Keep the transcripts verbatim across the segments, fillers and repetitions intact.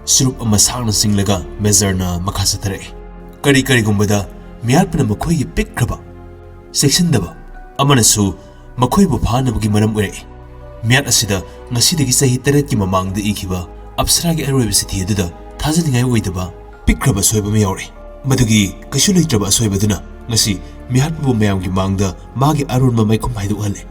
ꯆꯨꯔꯨꯞ ꯑꯃ ꯁꯥꯡꯅ ꯆꯤꯡꯂꯒ ꯃꯦꯖꯔꯅ ꯃꯈꯥ ꯆꯠꯊꯔꯛꯏ꯫ ꯀꯔꯤ ꯀꯔꯤꯒꯨꯝꯕꯗ ꯃꯤꯍꯥꯠꯄꯅ ꯃꯈꯣꯏꯒꯤ ꯄꯤꯛꯈ꯭ꯔꯕ, ꯆꯦꯛꯁꯤꯟꯗꯕ ꯑꯃꯅꯁꯨ ꯃꯈꯣꯏꯕꯨ ꯐꯥꯅꯕꯒꯤ ꯃꯔꯝ ꯑꯣꯏꯔꯛꯏ꯫ ꯃꯤꯍꯥꯠ ꯑꯁꯤꯗ ꯉꯁꯤꯗꯒꯤ ꯆꯍꯤ ꯇꯔꯦꯠꯀꯤ ꯃꯃꯥꯡꯗ ꯏꯈꯤꯕ ꯑꯞꯁꯔꯥꯒꯤ ꯑꯔꯣꯏꯕ ꯆꯤꯊꯤ ꯑꯗꯨꯗ ꯊꯥꯖꯅꯤꯡꯉꯥꯏ ꯑꯣꯏꯗꯕ ꯄꯤꯛꯈ꯭ꯔꯕ ꯑꯁꯣꯏꯕ ꯑꯃ ꯌꯥꯎꯔꯛꯏ꯫ ꯃꯗꯨꯒꯤ ꯀꯩꯁꯨ ꯂꯩꯇ꯭ꯔꯕ ꯑꯁꯣꯏꯕꯗꯨꯅ ꯉꯁꯤ ꯃꯤꯍꯥꯠꯄꯕꯨ ꯃꯌꯥꯝꯒꯤ ꯃꯥꯡꯗ ꯃꯥꯒꯤ ꯑꯔꯣꯟꯕ ꯃꯥꯏꯈꯨꯝ ꯍꯥꯏꯗꯣꯛꯍꯜꯂꯦ꯫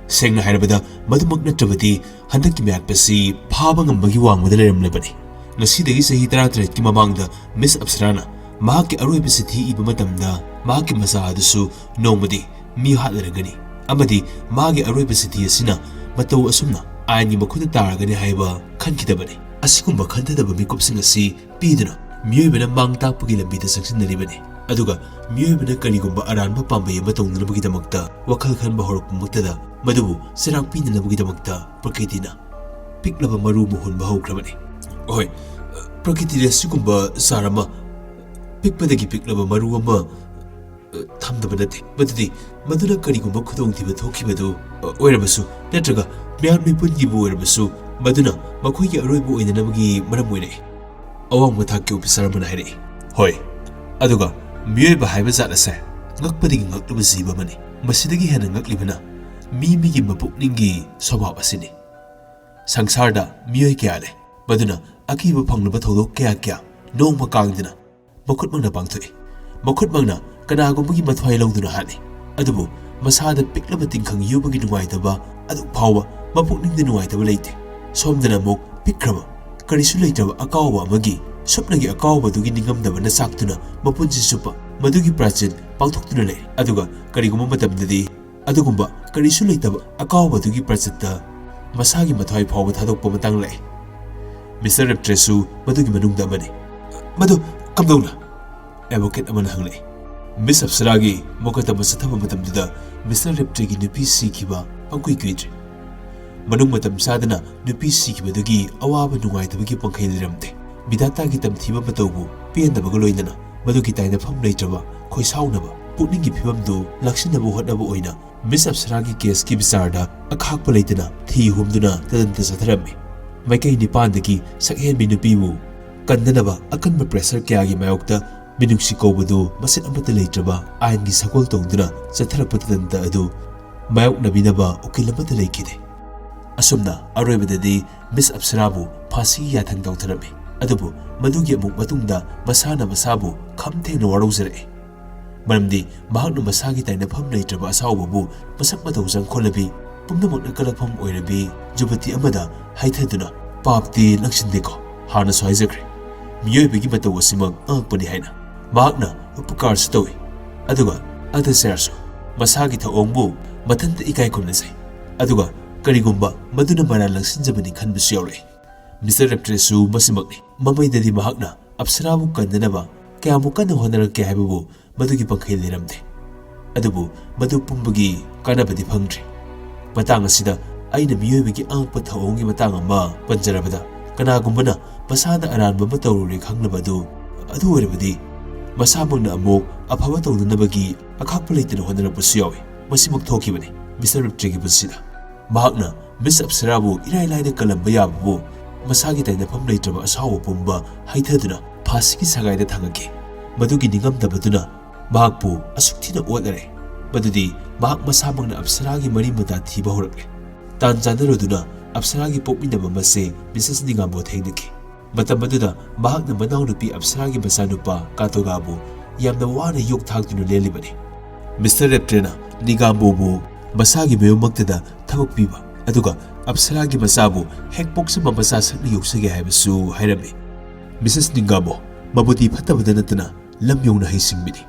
ꯁꯦꯡꯅ ꯍꯥꯏꯔꯕꯗ, ꯃꯗꯨꯃꯛ ꯅꯠꯇ꯭ꯔꯕꯗꯤ ꯍꯟꯗꯛꯀꯤ ꯃꯤꯍꯥꯠꯄꯁꯤ ꯐꯥꯕ ꯉꯝꯕꯒꯤ ꯋꯥꯡꯃꯗ ꯂꯩꯔꯝꯂꯕꯅꯤ꯫ ꯉꯁꯤꯗꯒꯤ ꯆꯍꯤ ꯇꯔꯥꯇꯔꯦꯠꯀꯤ ꯃꯃꯥꯡꯗ ꯃꯤꯁ ꯑꯞꯁꯔꯥꯅ ꯃꯍꯥꯛꯀꯤ ꯑꯔꯣꯏꯕ ꯆꯤꯊꯤ ꯏꯕ ꯃꯇꯝꯗ ꯃꯍꯥꯛꯀꯤ ꯃꯆꯥ ꯑꯗꯨꯁꯨ ꯅꯣꯡꯃꯗꯤ ꯃꯤ ꯍꯥꯠꯂꯔꯒꯅꯤ ꯑꯃꯗꯤ ꯃꯥꯒꯤ ꯑꯔꯣꯏꯕ ꯆꯤꯊꯤ ꯑꯁꯤꯅ ꯃꯇꯧ ꯑꯁꯨꯝꯅ ꯑꯥꯏꯟꯒꯤ ꯃꯈꯨꯠꯇ ꯇꯥꯔꯒꯅꯤ ꯍꯥꯏꯕ ꯈꯟꯈꯤꯗꯕꯅꯤ꯫ ꯑꯁꯤꯒꯨꯝꯕ ꯈꯟꯊꯗꯕ ꯃꯤꯀꯨꯞꯁꯤꯡ ꯑꯁꯤ ꯄꯤꯗꯨꯅ ꯃꯤꯑꯣꯏꯕꯅ ꯃꯥꯡ ꯇꯥꯛꯄꯒꯤ ꯂꯝꯕꯤꯗ ꯆꯪꯁꯤꯟꯅꯔꯤꯕꯅꯤ꯫ ꯑꯗꯨꯒ ꯃꯤꯑꯣꯏꯕꯅ ꯀꯔꯤꯒꯨꯝꯕ ꯑꯔꯥꯟꯕ ꯄꯥꯝꯕꯩ ꯑꯃ ꯇꯧꯅꯅꯕꯒꯤꯗꯃꯛꯇ ꯋꯥꯈꯜ ꯈꯟꯕ ꯍꯧꯔꯛꯄꯃꯛꯇꯗ ꯃꯗꯨꯕꯨ ꯆꯩꯔꯥꯛ ꯄꯤꯅꯅꯕꯒꯤꯗꯃꯛꯇ ꯄ꯭ꯔꯀꯤꯇꯤꯅ ꯄꯤꯛꯂꯕ ꯃꯔꯨ ꯑꯃ ꯍꯨꯟꯕ ꯍꯧꯈ꯭ꯔꯕꯅꯤ꯫ ꯍꯣꯏ, ꯄ꯭ꯔꯀꯤꯇꯤꯗ ꯁꯤꯒꯨꯝꯕ ꯆꯥꯔ ꯑꯃ, ꯄꯤꯛꯄꯗꯒꯤ ꯄꯤꯛꯂꯕ ꯃꯔꯨ ꯑꯃ, ꯑ, ꯊꯝꯗꯕ ꯅꯠꯇꯦ꯫ ꯃꯗꯨꯗꯤ ꯃꯗꯨꯅ ꯀꯔꯤꯒꯨꯝꯕ ꯈꯨꯗꯣꯡꯊꯤꯕ ꯊꯣꯛꯈꯤꯕꯗꯨ, ꯑ, ꯑꯣꯏꯔꯕꯁꯨ ꯅꯠꯇ꯭ꯔꯒ ꯃꯤꯍꯥꯠ ꯃꯤꯄꯨꯟꯒꯤꯕꯨ ꯑꯣꯏꯔꯕꯁꯨ, ꯃꯗꯨꯅ ꯃꯈꯣꯏꯒꯤ ꯑꯔꯣꯏꯕ ꯑꯣꯏꯅꯅꯕꯒꯤ ꯃꯔꯝ ꯑꯣꯏꯔꯛꯏ꯫ ꯑꯋꯥꯡꯕ ꯊꯥꯛꯀꯤ ꯑꯣꯐꯤꯁꯥꯔ ꯑꯃꯅ ꯍꯥꯏꯔꯛꯏ꯫ ꯍꯣꯏ, ꯑꯗꯨꯒ ꯃꯤꯑꯣꯏꯕ ꯍꯥꯏꯕ ꯖꯥꯠ ꯑꯁꯦ ꯉꯛꯄꯗꯒꯤ ꯉꯛꯂꯕ ꯖꯤꯕ ꯑꯃꯅꯤ꯫ ꯃꯁꯤꯗꯒꯤ ꯍꯦꯟꯅ ꯉꯛꯂꯤꯕꯅ ꯃꯤ ꯃꯤꯒꯤ ꯃꯄꯨꯛꯅꯤꯡꯒꯤ ꯁ꯭ꯋꯚꯥꯕ ꯑꯁꯤꯅꯤ꯫ ꯁꯪꯁꯥꯔꯗ ꯃꯤꯑꯣꯏ ꯀꯌꯥ ꯂꯩ, ꯃꯗꯨꯅ ꯑꯀꯤꯕ ꯐꯪꯂꯕ ꯊꯧꯗꯣꯛ ꯀꯌꯥ ꯀꯌꯥ ꯅꯣꯡꯃ ꯀꯥꯡꯗꯅ ꯃꯈꯨꯠꯃꯛꯅ ꯄꯥꯡꯊꯣꯛꯏ꯫ ꯃꯈꯨꯠꯃꯛꯅ ꯀꯅꯥꯒꯨꯝꯕꯒꯤ ꯃꯊ꯭ꯋꯥꯏ ꯂꯧꯗꯨꯅ ꯍꯥꯠꯂꯤ꯫ ꯑꯗꯨꯕꯨ ꯃꯁꯥꯗ ꯄꯤꯛꯂꯕ ꯇꯤꯟꯈꯪ ꯌꯨꯕꯒꯤ ꯅꯨꯡꯉꯥꯏꯇꯕ ꯑꯗꯨ ꯐꯥꯎꯕ ꯃꯄꯨꯛꯅꯤꯡꯗ ꯅꯨꯡꯉꯥꯏꯇꯕ ꯂꯩꯇꯦ꯫ ꯁꯣꯝꯗꯅ ꯑꯃꯨꯛ ꯄꯤꯛꯈ꯭ꯔꯕ, ꯀꯔꯤꯁꯨ ꯂꯩꯇ꯭ꯔꯕ ꯑꯀꯥꯎꯕ ꯑꯃꯒꯤ ꯁꯨꯞꯅꯒꯤ ꯑꯀꯥꯎꯕꯗꯨꯒꯤ ꯅꯤꯡꯉꯝꯗꯕꯅ ꯆꯥꯛꯇꯨꯅ ꯃꯄꯨꯟꯁꯤ ꯆꯨꯞꯄ ꯃꯗꯨꯒꯤ ꯄ꯭ꯔꯥꯆꯤꯟ ꯄꯥꯡꯊꯣꯛꯇꯨꯅ ꯂꯩ꯫ ꯑꯗꯨꯒ ꯀꯔꯤꯒꯨꯝꯕ ꯃꯇꯝꯗꯗꯤ ꯑꯗꯨꯒꯨꯝꯕ ꯀꯔꯤꯁꯨ ꯂꯩꯇꯕ ꯑꯀꯥꯎꯕꯗꯨꯒꯤ ꯄ꯭ꯔꯥꯆꯤꯟꯗ ꯃꯁꯥꯒꯤ ꯃꯊ꯭ꯋꯥꯏ ꯐꯥꯎꯕ ꯊꯥꯗꯣꯛꯄ ꯃꯇꯥꯡ ꯂꯥꯛꯏ꯫ ꯃꯤꯁꯇꯔ ꯔꯦꯞꯇ꯭ꯔꯦꯁꯨ ꯃꯗꯨꯒꯤ ꯃꯅꯨꯡꯗ ꯑꯃꯅꯤ꯫ "ꯃꯗꯨ ꯀꯝꯗꯧꯅ?" ꯑꯦꯗꯚꯣꯀꯦꯠ ꯑꯃꯅ ꯍꯪꯂꯛꯏ꯫ ꯃꯤꯁ ꯑꯞꯁꯔꯥꯒꯤ ꯃꯣꯀꯗꯃꯥ ꯆꯠꯊꯕ ꯃꯇꯝꯗꯨꯗ ꯃꯤꯁꯇꯔ ꯔꯦꯞꯇ꯭ꯔꯦꯒꯤ ꯅꯨꯄꯤ ꯁꯤꯈꯤꯕ ꯄꯪꯀꯨꯏ ꯀꯨꯏꯗ꯭ꯔꯤ꯫ ꯃꯅꯨꯡ ꯃꯇꯝ ꯆꯥꯗꯅ ꯅꯨꯄꯤ ꯁꯤꯈꯤꯕꯗꯨꯒꯤ ꯑꯋꯥꯕ ꯅꯨꯡꯉꯥꯏꯇꯕꯒꯤ ꯄꯪꯈꯩ ꯂꯩꯔꯝꯗꯦ꯫ ꯕꯤꯙꯥꯇꯥꯒꯤ ꯇꯝꯊꯤꯕ ꯃꯇꯧꯕꯨ ꯄꯦꯟꯗꯕꯒ ꯂꯣꯏꯅꯅ ꯃꯗꯨꯒꯤ ꯇꯥꯏꯅꯐꯝ ꯂꯩꯇ꯭ꯔꯕ ꯈꯣꯏꯁꯥꯎꯅꯕ ꯄꯨꯛꯅꯤꯡꯒꯤ ꯐꯤꯕꯝꯗꯨ ꯂꯥꯛꯁꯤꯟꯅꯕ ꯍꯣꯠꯅꯕ ꯑꯣꯏꯅ ꯃꯤꯁ ꯑꯞꯁꯔꯥꯒꯤ ꯀꯦꯁꯀꯤ ꯕꯤꯆꯥꯔꯗ ꯑꯈꯥꯛꯄ ꯂꯩꯇꯅ ꯊꯤ ꯍꯨꯝꯗꯨꯅ ꯇꯗꯟꯇ ꯆꯠꯊꯔꯝꯃꯤ꯫ ꯃꯥꯏꯀꯩ ꯅꯤꯄꯥꯟꯗꯒꯤ ꯁꯛꯍꯦꯟꯕꯤ ꯅꯨꯄꯤꯕꯨ ꯀꯟꯗꯅꯕ ꯑꯀꯟꯕ pressure ꯀꯌꯥꯒꯤ ꯃꯥꯌꯣꯛꯇ ꯃꯤꯅꯨꯡꯁꯤ ꯀꯧꯕꯗꯨ ꯃꯁꯤꯡ ꯑꯃꯠꯇ ꯂꯩꯇ꯭ꯔꯕ ꯑꯥꯏꯟꯒꯤ ꯁꯒꯣꯜ ꯇꯣꯡꯗꯨꯅ ꯆꯠꯊꯔꯛꯄ ꯇꯗꯟꯇ ꯑꯗꯨ ꯃꯥꯌꯣꯛꯅꯕꯤꯅꯕ ꯎꯀꯤꯜ ꯑꯃꯠꯇ ꯂꯩꯈꯤꯗꯦ꯫ ꯑꯁꯨꯝꯅ ꯑꯔꯣꯏꯕꯗꯗꯤ ꯃꯤꯁ ꯑꯞꯁꯔꯥꯕꯨ ꯐꯥꯁꯤꯒꯤ ꯌꯥꯊꯪ ꯇꯧꯊꯔꯝꯃꯤ꯫ ꯑꯗꯨꯕꯨ ꯃꯗꯨꯒꯤ ꯑꯃꯨꯛ ꯃꯇꯨꯡꯗ ꯃꯁꯥꯅ ꯃꯁꯥꯕꯨ ꯈꯝ ꯊꯦꯡꯅ ꯋꯥꯔꯧꯖꯔꯛꯏ꯫ ꯃꯔꯝꯗꯤ ꯃꯍꯥꯛꯅ ꯃꯁꯥꯒꯤ ꯇꯥꯏꯅꯐꯝ ꯂꯩꯇ꯭ꯔꯕ ꯑꯁꯥꯎꯕꯕꯨ ꯃꯁꯛ ꯃꯇꯧ ꯆꯪꯈꯣꯜꯂꯕꯤ, ꯄꯨꯝꯅꯃꯛꯅ ꯀꯂꯛꯐꯝ ꯑꯣꯏꯔꯕꯤ ꯌꯨꯕꯇꯤ ꯑꯃꯗ ꯍꯥꯏꯊꯗꯨꯅ, "ꯄꯥꯞꯇꯤ ꯂꯪꯁꯤꯟꯗꯦꯀꯣ, ꯍꯥꯟꯅꯁꯨ ꯍꯥꯏꯖꯈ꯭ꯔꯦ, ꯃꯤꯑꯣꯏꯕꯒꯤ ꯃꯇꯧ ꯑꯁꯤꯃꯛ ꯑꯉꯛꯄꯅꯤ" ꯍꯥꯏꯅ꯫ ꯃꯍꯥꯛꯅ ꯎꯄꯀꯥꯔꯁꯨ ꯇꯧꯏ, ꯑꯗꯨꯒ ꯑꯇꯆꯥꯔꯁꯨ꯫ ꯃꯁꯥꯒꯤ ꯊꯧꯑꯣꯡꯕꯨ ꯃꯊꯟꯇ ꯏꯀꯥꯏ ꯈꯨꯝꯅꯖꯩ, ꯑꯗꯨꯒ ꯀꯔꯤꯒꯨꯝꯕ ꯃꯗꯨꯅ ꯃꯔꯥꯜ ꯂꯪꯁꯤꯟꯖꯕꯅꯤ ꯈꯟꯕꯁꯨ ꯌꯥꯎꯔꯛꯏ꯫ ꯃꯤꯁꯇꯔ ꯔꯦꯞꯇ꯭ꯔꯦꯁꯨ ꯃꯁꯤꯃꯛꯅꯤ꯫ ꯃꯃꯩꯗꯗꯤ ꯃꯍꯥꯛꯅ ꯑꯞꯁꯔꯥꯕꯨ ꯀꯟꯗꯅꯕ ꯀꯌꯥꯃꯨꯛ ꯀꯟꯅ ꯍꯣꯠꯅꯔꯛꯀꯦ ꯍꯥꯏꯕꯕꯨ ꯃꯗꯨꯒꯤ ꯄꯥꯡꯈꯩ ꯂꯩꯔꯝꯗꯦ꯫ ꯑꯗꯨꯕꯨ ꯃꯗꯨ ꯄꯨꯝꯕꯒꯤ ꯀꯥꯟꯅꯕꯗꯤ ꯐꯪꯗ꯭ꯔꯤ꯫ ꯃꯇꯥꯡ ꯑꯁꯤꯗ ꯑꯩꯅ ꯃꯤꯑꯣꯏꯕꯒꯤ ꯑꯉꯛꯄ ꯊꯧꯑꯣꯡꯒꯤ ꯃꯇꯥꯡ ꯑꯃ ꯄꯟꯖꯔꯕꯗ, ꯀꯅꯥꯒꯨꯝꯕꯅ ꯃꯁꯥꯗ ꯑꯔꯥꯟꯕ ꯑꯃ ꯇꯧꯔꯨꯔꯦ ꯈꯪꯂꯕ ꯑꯗꯨ, ꯑꯗꯨ ꯑꯣꯏꯔꯕꯗꯤ ꯃꯁꯥꯃꯛꯅ ꯑꯃꯨꯛ ꯑꯐꯕ ꯇꯧꯅꯅꯕꯒꯤ ꯑꯈꯥꯛꯄ ꯂꯩꯇꯅ ꯍꯣꯠꯅꯔꯛꯄꯁꯨ ꯌꯥꯎꯏ꯫ ꯃꯁꯤꯃꯛ ꯊꯣꯛꯈꯤꯕꯅꯤ ꯃꯤꯁꯇꯔ ꯔꯦꯞꯇ꯭ꯔꯦꯒꯤ ꯄꯨꯟꯁꯤꯗ꯫ ꯃꯍꯥꯛꯅ ꯃꯤꯁ ꯑꯞꯁꯔꯥꯕꯨ ꯏꯔꯥꯏ ꯂꯥꯏꯅ ꯀꯜꯂꯝꯕ ꯌꯥꯕꯕꯨ ꯃꯁꯥꯒꯤ ꯇꯥꯏꯅꯐꯝ ꯂꯩꯇ꯭ꯔꯕ ꯑꯁꯥꯎꯕ ꯄꯨꯝꯕ ꯍꯩꯊꯗꯨꯅ ꯐꯥꯁꯤꯒꯤ ꯁꯒꯥꯏꯗ ꯊꯥꯡꯒꯠꯈꯤ꯫ ꯃꯗꯨꯒꯤ ꯅꯤꯡꯉꯝꯗꯕꯗꯨꯅ ꯃꯍꯥꯛꯄꯨ ꯑꯁꯨꯛ ꯊꯤꯅ ꯑꯣꯠꯅꯔꯦ, ꯃꯗꯨꯗꯤ ꯃꯍꯥꯛ ꯃꯁꯥꯃꯛꯅ ꯑꯞꯁꯔꯥꯒꯤ ꯃꯔꯤ ꯃꯇꯥ ꯊꯤꯕ ꯍꯧꯔꯛꯂꯦ꯫ ꯇꯥꯟ ꯆꯥꯟꯅꯔꯨꯗꯨꯅ ꯑꯞꯁꯔꯥꯒꯤ ꯄꯣꯛꯃꯤꯟꯅꯕ ꯑꯃꯁꯦ ꯃꯤꯁꯦꯁ ꯅꯤꯒꯥꯝꯕꯣ ꯊꯦꯡꯅꯈꯤ꯫ ꯃꯇꯝ ꯑꯗꯨꯗ ꯃꯍꯥꯛꯅ ꯃꯅꯥꯎꯅꯨꯄꯤ ꯑꯞꯁꯔꯥꯒꯤ ꯃꯆꯥꯅꯨꯄꯥ ꯀꯥꯇꯣꯒꯥꯕꯨ ꯌꯥꯝꯅ ꯋꯥꯅ ꯌꯣꯛ ꯊꯥꯛꯇꯨꯅ ꯂꯦꯜꯂꯤꯕꯅꯤ꯫ ꯃꯤꯁꯇꯔ ꯔꯦꯞꯇ꯭ꯔꯦꯅ ꯅꯤꯒꯥꯝꯕꯣꯕꯨ ꯃꯁꯥꯒꯤ ꯃꯌꯨꯝꯃꯛꯇꯗ ꯊꯕꯛ ꯄꯤꯕ, ꯑꯗꯨꯒ ꯑꯞꯁꯔꯥꯒꯤ ꯃꯆꯥꯕꯨ ꯍꯦꯛ ꯄꯣꯛꯆꯕ ꯃꯆꯥ ꯁꯛꯅ ꯌꯣꯛꯆꯒꯦ ꯍꯥꯏꯕꯁꯨ ꯍꯥꯏꯔꯝꯃꯤ꯫ ꯃꯤꯁꯦꯁ ꯅꯤꯒꯥꯝꯕꯣ ꯃꯕꯨꯗꯤ ꯐꯠꯇꯕꯗ ꯅꯠꯇꯅ ꯂꯝ ꯌꯧꯅ ꯍꯩꯁꯤꯡꯕꯤꯅꯤ꯫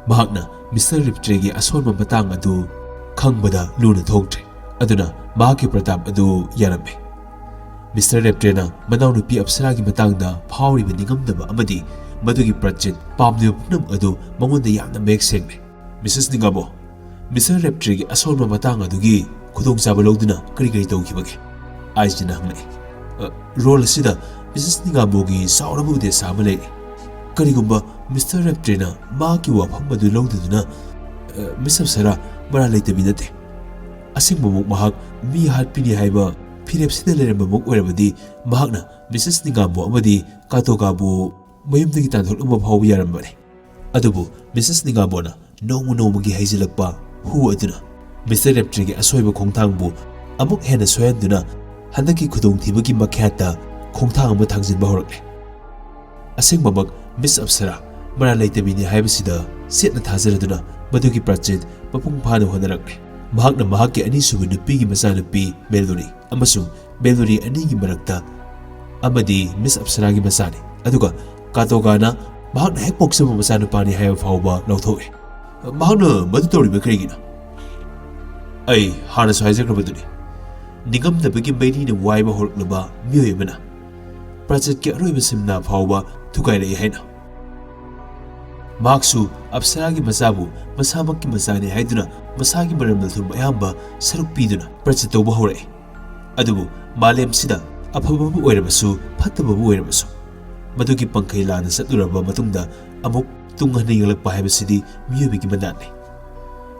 ꯃꯍꯥꯛꯅ ꯃꯤꯁꯇꯔ ꯔꯦꯞꯇ꯭ꯔꯦꯒꯤ ꯑꯁꯣꯟꯕ ꯃꯇꯥꯡ ꯑꯗꯨ ꯈꯪꯕꯗ ꯂꯨꯅ ꯊꯣꯛꯇ꯭ꯔꯦ, ꯑꯗꯨꯅ ꯃꯍꯥꯛꯀꯤ ꯄ꯭ꯔꯇꯥꯞ ꯑꯗꯨ ꯌꯥꯔꯝꯃꯤ꯫ ꯃꯤꯁꯇꯔ ꯔꯦꯞꯇ꯭ꯔꯦꯅ ꯃꯅꯥꯎꯅꯨꯄꯤ ꯑꯞꯁꯔꯥꯒꯤ ꯃꯇꯥꯡꯗ ꯐꯥꯎꯔꯤꯕ ꯅꯤꯡꯉꯝꯗꯕ ꯑꯃꯗꯤ ꯃꯗꯨꯒꯤ ꯄ꯭ꯔꯆꯤꯠ ꯄꯥꯝꯂꯤꯕ ꯄꯨꯝꯅꯃꯛ ꯑꯗꯨ ꯃꯉꯣꯟꯗ ꯌꯥꯝꯅ ꯃꯌꯦꯛ ꯁꯦꯡꯂꯦ꯫ "ꯃꯤꯁꯦꯁ ꯅꯤꯒꯥꯝꯕꯣ, ꯃꯤꯁꯇꯔ ꯔꯦꯞꯇ꯭ꯔꯦꯒꯤ ꯑꯁꯣꯟꯕ ꯃꯇꯥꯡ ꯑꯗꯨꯒꯤ ꯈꯨꯗꯣꯡꯆꯥꯕ ꯂꯧꯗꯨꯅ ꯀꯔꯤ ꯀꯔꯤ ꯇꯧꯈꯤꯕꯒꯦ?" ꯑꯥꯏꯖꯤꯅ ꯍꯪꯂꯛꯏ꯫ "ꯑ, ꯔꯣꯜ ꯑꯁꯤꯗ ꯃꯤꯁꯦꯁ ꯅꯤꯒꯥꯝꯕꯣꯒꯤ ꯆꯥꯎꯔꯕ ꯎꯗꯦꯁꯥ ꯑꯃ ꯂꯩꯔꯤ꯫ ꯀꯔꯤꯒꯨꯝꯕ ꯃꯤꯁꯇꯔ ꯔꯦꯞꯇ꯭ꯔꯦꯅ ꯃꯍꯥꯛꯀꯤ ꯋꯥꯐꯝ ꯑꯗꯨ ꯂꯧꯗꯗꯨꯅ, ꯑ, ꯃꯤꯁ ꯑꯞꯁꯔꯥ ꯃꯔꯥꯜ ꯂꯩꯇꯕꯤ ꯅꯠꯇꯦ꯫ ꯑꯁꯦꯡꯕꯃꯛ ꯃꯍꯥꯛ ꯃꯤ ꯍꯥꯠꯄꯤꯅꯤ ꯍꯥꯏꯕ ꯐꯤꯔꯦꯞꯁꯤꯗ ꯂꯩꯔꯝꯕꯃꯛ ꯑꯣꯏꯔꯕꯗꯤ ꯃꯍꯥꯛꯅ ꯃꯤꯁꯦꯁ ꯅꯤꯡꯉꯥꯝꯕꯣ ꯑꯃꯗꯤ ꯀꯥꯇꯣꯒꯥꯕꯨ ꯃꯌꯨꯝꯗꯒꯤ ꯇꯥꯟꯊꯣꯛꯂꯝꯕ ꯐꯥꯎꯕ ꯌꯥꯔꯝꯕꯅꯤ꯫ ꯑꯗꯨꯕꯨ ꯃꯤꯁꯦꯁ ꯅꯤꯡꯉꯥꯝꯕꯣꯅ ꯅꯣꯡꯃ ꯅꯣꯡꯃꯒꯤ ꯍꯩꯖꯤꯜꯂꯛꯄ ꯍꯨ ꯑꯗꯨꯅ ꯃꯤꯁꯇꯔ ꯔꯦꯞꯇ꯭ꯔꯤꯒꯤ ꯑꯁꯣꯏꯕ ꯈꯣꯡꯊꯥꯡꯕꯨ ꯑꯃꯨꯛ ꯍꯦꯟꯅ ꯁꯣꯏꯍꯟꯗꯨꯅ ꯍꯟꯗꯛꯀꯤ ꯈꯨꯗꯣꯡꯊꯤꯕꯒꯤ ꯃꯈꯥꯌꯥꯠꯇ ꯈꯣꯡꯊꯥꯡ ꯑꯃ ꯊꯥꯡꯖꯤꯟꯕ ꯍꯧꯔꯛꯂꯦ꯫ ꯑꯁꯦꯡꯕꯃꯛ ꯃꯤꯁ ꯑꯞꯁꯔꯥ ꯃꯔꯥꯜ ꯂꯩꯇꯕꯤꯅꯤ ꯍꯥꯏꯕꯁꯤꯗ ꯆꯦꯠꯅ ꯊꯥꯖꯔꯗꯨꯅ ꯃꯗꯨꯒꯤ ꯄ꯭ꯔꯆꯤꯠ ꯃꯄꯨꯡ ꯐꯥꯅ ꯍꯣꯠꯅꯔꯛꯂꯦ꯫ ꯃꯍꯥꯛꯅ ꯃꯍꯥꯛꯀꯤ ꯑꯅꯤꯁꯨꯕ ꯅꯨꯄꯤꯒꯤ ꯃꯆꯥꯅꯨꯄꯤ ꯃꯦꯂꯣꯔꯤ ꯑꯃꯁꯨꯡ ꯃꯦꯂꯣꯔꯤ ꯑꯅꯤꯒꯤ ꯃꯔꯛꯇ ꯑꯃꯗꯤ ꯃꯤꯁ ꯑꯞꯁꯔꯥꯒꯤ ꯃꯆꯥꯅꯤ, ꯑꯗꯨꯒ ꯀꯥꯇꯣꯒꯥꯅ ꯃꯍꯥꯛꯅ ꯍꯦꯛ ꯄꯣꯛꯆꯕ ꯃꯆꯥꯅꯨꯄꯥꯅꯤ ꯍꯥꯏꯕ ꯐꯥꯎꯕ ꯂꯥꯎꯊꯣꯛꯏ꯫ ꯃꯍꯥꯛꯅ ꯃꯗꯨ ꯇꯧꯔꯤꯕ ꯀꯔꯤꯒꯤꯅꯣ? ꯑꯩ ꯍꯥꯟꯅꯁꯨ ꯍꯥꯏꯖꯈ꯭ꯔꯕꯗꯨꯅꯤ, ꯅꯤꯡꯉꯝꯗꯕꯒꯤ ꯃꯩꯅꯤꯅ ꯋꯥꯏꯕ ꯍꯧꯔꯛꯂꯕ ꯃꯤꯑꯣꯏ ꯑꯃꯅ ꯄ꯭ꯔꯆꯠꯀꯤ ꯑꯔꯣꯏꯕ ꯁꯤꯝꯅꯥ ꯐꯥꯎꯕ ꯊꯨꯒꯥꯏꯔꯛꯏ ꯍꯥꯏꯅ꯫ ꯃꯍꯥꯛꯁꯨ ꯑꯞꯁꯔꯥꯒꯤ ꯃꯆꯥꯕꯨ ꯃꯁꯥꯃꯛꯀꯤ ꯃꯆꯥꯅꯤ ꯍꯥꯏꯗꯨꯅ ꯃꯁꯥꯒꯤ ꯃꯔꯝꯗ ꯊꯨꯝ ꯑꯌꯥꯝꯕ ꯁꯔꯨꯛ ꯄꯤꯗꯨꯅ ꯄ꯭ꯔꯆꯠ ꯇꯧꯕ ꯍꯧꯔꯛꯏ꯫ ꯑꯗꯨꯕꯨ ꯃꯥꯂꯦꯝꯁꯤꯗ ꯑꯐꯕꯕꯨ ꯑꯣꯏꯔꯕꯁꯨ ꯐꯠꯇꯕꯕꯨ ꯑꯣꯏꯔꯕꯁꯨ ꯃꯗꯨꯒꯤ ꯄꯪꯈꯩ ꯂꯥꯟꯅ ꯆꯠꯂꯨꯔꯕ ꯃꯇꯨꯡꯗ ꯑꯃꯨꯛ ꯇꯨꯡ ꯍꯟꯅ ꯌꯦꯡꯂꯛꯄ ꯍꯥꯏꯕꯁꯤꯗꯤ ꯃꯤꯑꯣꯏꯕꯒꯤ ꯃꯅꯥꯠꯅꯤ꯫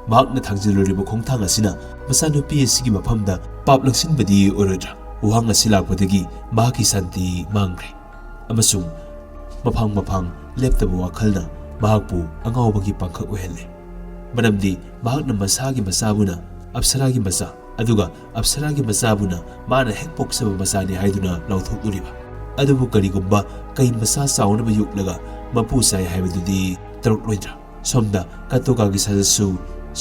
ꯃꯍꯥꯛꯅ ꯊꯥꯡꯖꯤꯜꯂꯨꯔꯤꯕ ꯈꯣꯡꯊꯥꯡ ꯑꯁꯤꯅ ꯃꯆꯥꯅꯨꯄꯤ ꯑꯁꯤꯒꯤ ꯃꯐꯝꯗ ꯄꯥꯞ ꯂꯪꯁꯤꯟꯕꯗꯤ ꯑꯣꯏꯔꯣꯏꯗ꯭ꯔꯥ? ꯋꯥꯍꯪ ꯑꯁꯤ ꯂꯥꯛꯄꯗꯒꯤ ꯃꯍꯥꯛꯀꯤ ꯁꯥꯟꯇꯤ ꯃꯥꯡꯈ꯭ꯔꯦ ꯑꯃꯁꯨꯡ ꯃꯐꯥꯡ ꯃꯐꯥꯡ ꯂꯦꯞꯇꯕ ꯋꯥꯈꯜꯅ ꯃꯍꯥꯛꯄꯨ ꯑꯉꯥꯎꯕꯒꯤ ꯄꯥꯡꯈꯛ ꯑꯣꯏꯍꯜꯂꯦ꯫ ꯃꯔꯝꯗꯤ ꯃꯍꯥꯛꯅ ꯃꯁꯥꯒꯤ ꯃꯆꯥꯕꯨꯅ ꯑꯞꯁꯔꯥꯒꯤ ꯃꯆꯥ, ꯑꯗꯨꯒ ꯑꯞꯁꯔꯥꯒꯤ ꯃꯆꯥꯕꯨꯅ ꯃꯥꯅ ꯍꯦꯛ ꯄꯣꯛꯆꯕ ꯃꯆꯥꯅꯤ ꯍꯥꯏꯗꯨꯅ ꯂꯥꯎꯊꯣꯛꯂꯨꯔꯤꯕ꯫ ꯑꯗꯨꯕꯨ ꯀꯔꯤꯒꯨꯝꯕ ꯀꯩ ꯃꯆꯥ ꯆꯥꯎꯅꯕ ꯌꯣꯛꯂꯒ ꯃꯄꯨ ꯆꯥꯏ ꯍꯥꯏꯕꯗꯨꯗꯤ ꯇꯧꯔꯛꯂꯣꯏꯗ꯭ꯔꯥ? ꯁꯣꯝꯗ ꯀꯥꯇꯣꯒꯥꯒꯤ ꯁꯥꯖꯠꯁꯨ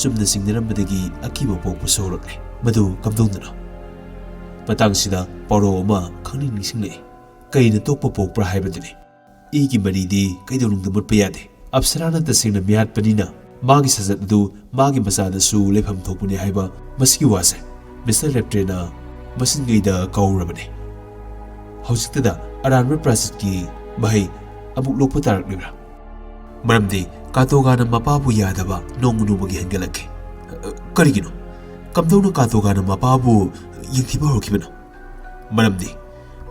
ꯆꯨꯝꯅ ꯆꯤꯡꯅꯔꯝꯕꯗꯒꯤ ꯑꯀꯤꯕ ꯄꯣꯛꯄꯁꯨ ꯍꯧꯔꯛꯂꯦ꯫ ꯃꯗꯨ ꯀꯝꯗꯧꯅꯅꯣ? ꯃꯇꯥꯡꯁꯤꯗ ꯄꯥꯎꯔꯧ ꯑꯃ ꯈꯪꯅꯤꯡ ꯅꯤꯡꯁꯤꯡꯂꯛꯏ꯫ ꯀꯩꯅ ꯇꯣꯛꯄ ꯄꯣꯛꯄ꯭ꯔꯥ ꯍꯥꯏꯕꯗꯨꯅꯤ꯫ ꯏꯒꯤ ꯃꯔꯤꯗꯤ ꯀꯩꯗꯧꯅꯨꯡꯗ ꯃꯨꯠꯄ ꯌꯥꯗꯦ꯫ ꯑꯞꯁꯔꯥꯅ ꯇꯁꯦꯡꯅ ꯃꯤꯍꯥꯠꯄꯅꯤꯅ ꯃꯥꯒꯤ ꯁꯥꯖꯠ ꯑꯗꯨ ꯃꯥꯒꯤ ꯃꯆꯥꯗꯁꯨ ꯂꯩꯐꯝ ꯊꯣꯛꯄꯅꯤ ꯍꯥꯏꯕ ꯃꯁꯤꯒꯤ ꯋꯥꯁꯦ ꯃꯤꯁꯇꯔ ꯔꯦꯞꯇ꯭ꯔꯦꯅ ꯃꯁꯤꯟꯉꯩꯗ ꯀꯥꯎꯔꯕꯅꯤ꯫ ꯍꯧꯖꯤꯛꯇꯗ ꯑꯔꯥꯟꯕ ꯄ꯭ꯔꯥꯁꯤꯠꯀꯤ ꯃꯍꯩ ꯑꯃꯨꯛ ꯂꯣꯛꯄ ꯇꯥꯔꯛꯂꯤꯕ꯭ꯔꯥ? ꯃꯔꯝꯗꯤ ꯀꯥꯇꯣꯒꯥꯅ ꯃꯄꯥꯕꯨ ꯌꯥꯗꯕ ꯅꯣꯡꯃ ꯅꯣꯡꯃꯒꯤ ꯍꯦꯟꯒꯠꯂꯛꯈꯤ꯫ ꯀꯔꯤꯒꯤꯅꯣ? ꯀꯝꯗꯧꯅ ꯀꯥꯇꯣꯒꯥꯅ ꯃꯄꯥꯕꯨ ꯌꯦꯡꯊꯤꯕ ꯍꯧꯔꯛꯈꯤꯕꯅꯣ? ꯃꯔꯝꯗꯤ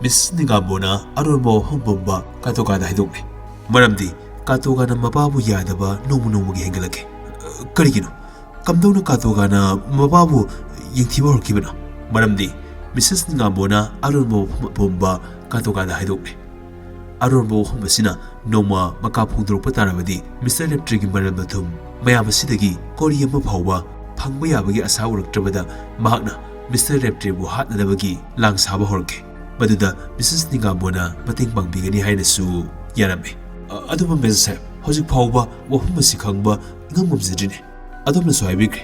ꯃꯤꯁ ꯅꯤꯡꯒꯥꯝꯕꯣꯅ ꯑꯔꯣꯟꯕ ꯋꯥꯐꯝ ꯄꯨꯝꯕ ꯀꯥꯇꯣꯒꯥꯗ ꯍꯥꯏꯗꯣꯛꯂꯦ꯫ ꯃꯔꯝꯗꯤ ꯀꯥꯇꯣꯒꯥꯅ ꯃꯄꯥꯕꯨ ꯌꯥꯗꯕ ꯅꯣꯡꯃ ꯅꯣꯡꯃꯒꯤ ꯍꯦꯟꯒꯠꯂꯛꯈꯤ꯫ ꯀꯔꯤꯒꯤꯅꯣ? ꯀꯝꯗꯧꯅ ꯀꯥꯇꯣꯒꯥꯅ ꯃꯄꯥꯕꯨ ꯌꯦꯡꯊꯤꯕ ꯍꯧꯔꯛꯈꯤꯕꯅꯣ? ꯃꯔꯝꯗꯤ ꯃꯤꯁꯦꯁ ꯅꯤꯡꯉꯥꯝꯕꯣꯅ ꯑꯔꯣꯟꯕ ꯋꯥꯐꯝ ꯑꯄꯨꯝꯕ ꯀꯥꯇꯣꯀꯥꯗ ꯍꯥꯏꯗꯣꯛꯂꯦ꯫ ꯑꯔꯣꯟꯕ ꯋꯥꯐꯝ ꯑꯁꯤꯅ ꯅꯣꯡꯃ ꯃꯀꯥ ꯐꯣꯡꯗꯣꯔꯛꯄ ꯇꯥꯔꯕꯗꯤ, ꯃꯤꯁꯇꯔ ꯔꯦꯞꯇ꯭ꯔꯤꯒꯤ ꯃꯔꯜ ꯃꯊꯨꯝ ꯃꯌꯥꯝ ꯑꯁꯤꯗꯒꯤ ꯀꯣꯔꯤ ꯑꯃ ꯐꯥꯎꯕ ꯐꯪꯕ ꯌꯥꯕꯒꯤ ꯑꯁꯥ ꯎꯔꯛꯇ꯭ꯔꯕꯗ, ꯃꯍꯥꯛꯅ ꯃꯤꯁꯇꯔ ꯔꯦꯞꯇ꯭ꯔꯤꯕꯨ ꯍꯥꯠꯅꯅꯕꯒꯤ ꯂꯥꯡ ꯁꯥꯕ ꯍꯧꯔꯛꯈꯤ꯫ ꯃꯗꯨꯗ ꯃꯤꯁꯦꯁ ꯅꯤꯡꯉꯥꯝꯕꯣꯅ ꯃꯇꯦꯡ ꯄꯥꯡꯕꯤꯒꯅꯤ ꯍꯥꯏꯅꯁꯨ ꯌꯥꯔꯝꯃꯤ꯫ "ꯑ-, ꯑꯗꯨꯕꯨ ꯃꯦꯖꯔ ꯁꯥꯍꯦꯕ, ꯍꯧꯖꯤꯛ ꯐꯥꯎꯕ ꯋꯥꯐꯝ ꯑꯁꯤ ꯈꯪꯕ ꯏꯉꯝ ꯉꯝꯖꯗ꯭ꯔꯤꯅꯦ꯫ ꯑꯗꯣꯝꯅꯁꯨ ꯍꯥꯏꯕꯤꯈ꯭ꯔꯦ,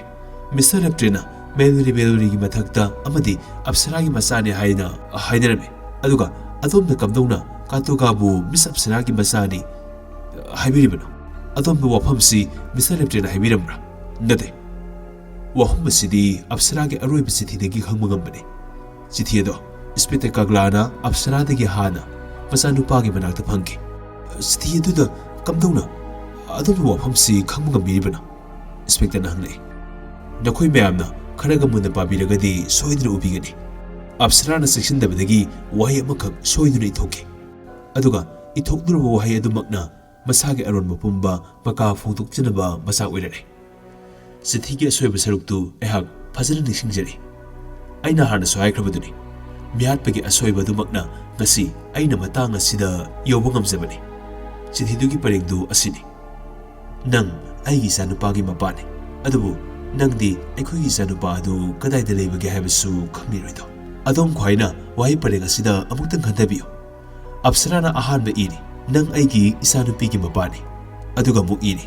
ꯃꯤꯁꯇꯔ ꯔꯦꯞꯇ꯭ꯔꯤꯅ ꯃꯦꯂꯣꯔꯤ ꯃꯦꯂꯣꯔꯤꯒꯤ ꯃꯊꯛꯇ ꯑꯃꯗꯤ ꯑꯞꯁꯔꯥꯒꯤ ꯃꯆꯥꯅꯤ ꯍꯥꯏꯅ ꯍꯥꯏꯅꯔꯝꯃꯤ꯫ ꯑꯗꯨꯒ ꯑꯗꯣꯝꯅ ꯀꯝꯗꯧꯅ ꯀꯥꯇꯣꯒꯥꯕꯨ ꯃꯤꯁ ꯑꯞꯁꯔꯥꯒꯤ ꯃꯆꯥꯅꯤ ꯍꯥꯏꯕꯤꯔꯤꯕꯅꯣ? ꯑꯗꯣꯝꯕꯨ ꯋꯥꯐꯝꯁꯤ ꯃꯤꯁꯇꯔ ꯔꯦꯞꯇ꯭ꯔꯤꯅ ꯍꯥꯏꯕꯤꯔꯝꯕ꯭ꯔꯥ?" "ꯅꯠꯇꯦ꯫ ꯋꯥꯐꯝ ꯑꯁꯤꯗꯤ ꯑꯞꯁꯔꯥꯒꯤ ꯑꯔꯣꯏꯕ ꯆꯤꯊꯤꯗꯒꯤ ꯈꯪꯕ ꯉꯝꯕꯅꯤ꯫ ꯆꯤꯊꯤ ꯑꯗꯣ ꯏꯟꯁꯄꯦꯛꯇꯔ ꯀꯒ꯭ꯂꯥꯅ ꯑꯞꯁꯔꯥꯗꯒꯤ ꯍꯥꯟꯅ ꯃꯆꯥꯅꯨꯄꯥꯒꯤ ꯃꯅꯥꯛꯇ ꯐꯪꯈꯤ꯫" "ꯆꯤꯊꯤ ꯑꯗꯨꯗ ꯀꯝꯗꯧꯅ ꯑꯗꯣꯝꯕꯨ ꯋꯥꯐꯝꯁꯤ ꯈꯪꯕ ꯉꯝꯕꯤꯔꯤꯕꯅꯣ?" ꯏꯟꯁꯄꯦꯛꯇꯔꯅ ꯍꯪꯂꯛꯏ꯫ "ꯅꯈꯣꯏ ꯃꯌꯥꯝꯅ ꯈꯔꯒ ꯃꯨꯟꯅ ꯄꯥꯕꯤꯔꯒꯗꯤ ꯁꯣꯏꯗꯅ ꯎꯕꯤꯒꯅꯤ꯫ ꯑꯞꯁꯔꯥꯅ ꯆꯦꯛꯁꯤꯟꯗꯕꯗꯒꯤ ꯋꯥꯍꯩ ꯑꯃꯈꯛ ꯁꯣꯏꯗꯨꯅ ꯏꯊꯣꯛꯈꯤ꯫ ꯑꯗꯨꯒ ꯏꯊꯣꯛꯂꯨꯔꯕ ꯋꯥꯍꯩ ꯑꯗꯨꯃꯛꯅ ꯃꯁꯥꯒꯤ ꯑꯔꯣꯟꯕ ꯄꯨꯝꯕ ꯃꯀꯥ ꯐꯣꯡꯗꯣꯛꯆꯅꯕ ꯃꯆꯥꯛ ꯑꯣꯏꯔꯛꯂꯦ꯫ ꯆꯤꯊꯤꯒꯤ ꯑꯁꯣꯏꯕ ꯁꯔꯨꯛꯇꯨ ꯑꯩꯍꯥꯛ ꯐꯖꯅ ꯅꯤꯡꯁꯤꯡꯖꯔꯤ꯫ ꯑꯩꯅ ꯍꯥꯟꯅꯁꯨ ꯍꯥꯏꯈ꯭ꯔꯕꯗꯨꯅꯤ, ꯃꯤꯍꯥꯠꯄꯒꯤ ꯑꯁꯣꯏꯕ ꯑꯗꯨꯃꯛꯅ ꯉꯁꯤ ꯑꯩꯅ ꯃꯇꯥꯡ ꯑꯁꯤꯗ ꯌꯧꯕ ꯉꯝꯖꯕꯅꯤ꯫ ꯆꯤꯊꯤꯗꯨꯒꯤ ꯄꯔꯦꯡꯗꯨ ꯑꯁꯤꯅꯤ: ꯅꯪ ꯑꯩꯒꯤ ꯏꯆꯥꯅꯨꯄꯥꯒꯤ ꯃꯄꯥꯅꯤ, ꯑꯗꯨꯕꯨ ꯅꯪꯗꯤ ꯑꯩꯈꯣꯏꯒꯤ ꯏꯆꯥꯅꯨꯄꯥ ꯑꯗꯨ ꯀꯗꯥꯏꯗ ꯂꯩꯕꯒꯦ ꯍꯥꯏꯕꯁꯨ ꯈꯪꯂꯤꯔꯣꯏꯗꯣ꯫" ꯑꯗꯣꯝ ꯈ꯭ꯋꯥꯏꯅ ꯋꯥꯍꯩ ꯄꯔꯦꯡ ꯑꯁꯤꯗ ꯑꯃꯨꯛꯇꯪ ꯈꯟꯊꯕꯤꯌꯨ꯫ ꯑꯞꯁꯔꯥꯅ ꯑꯍꯥꯟꯕ ꯏꯔꯤ, "ꯅꯪ ꯑꯩꯒꯤ ꯏꯆꯥꯅꯨꯄꯤꯒꯤ ꯃꯄꯥꯅꯤ"꯫ ꯑꯗꯨꯒ ꯑꯃꯨꯛ ꯏꯔꯤ,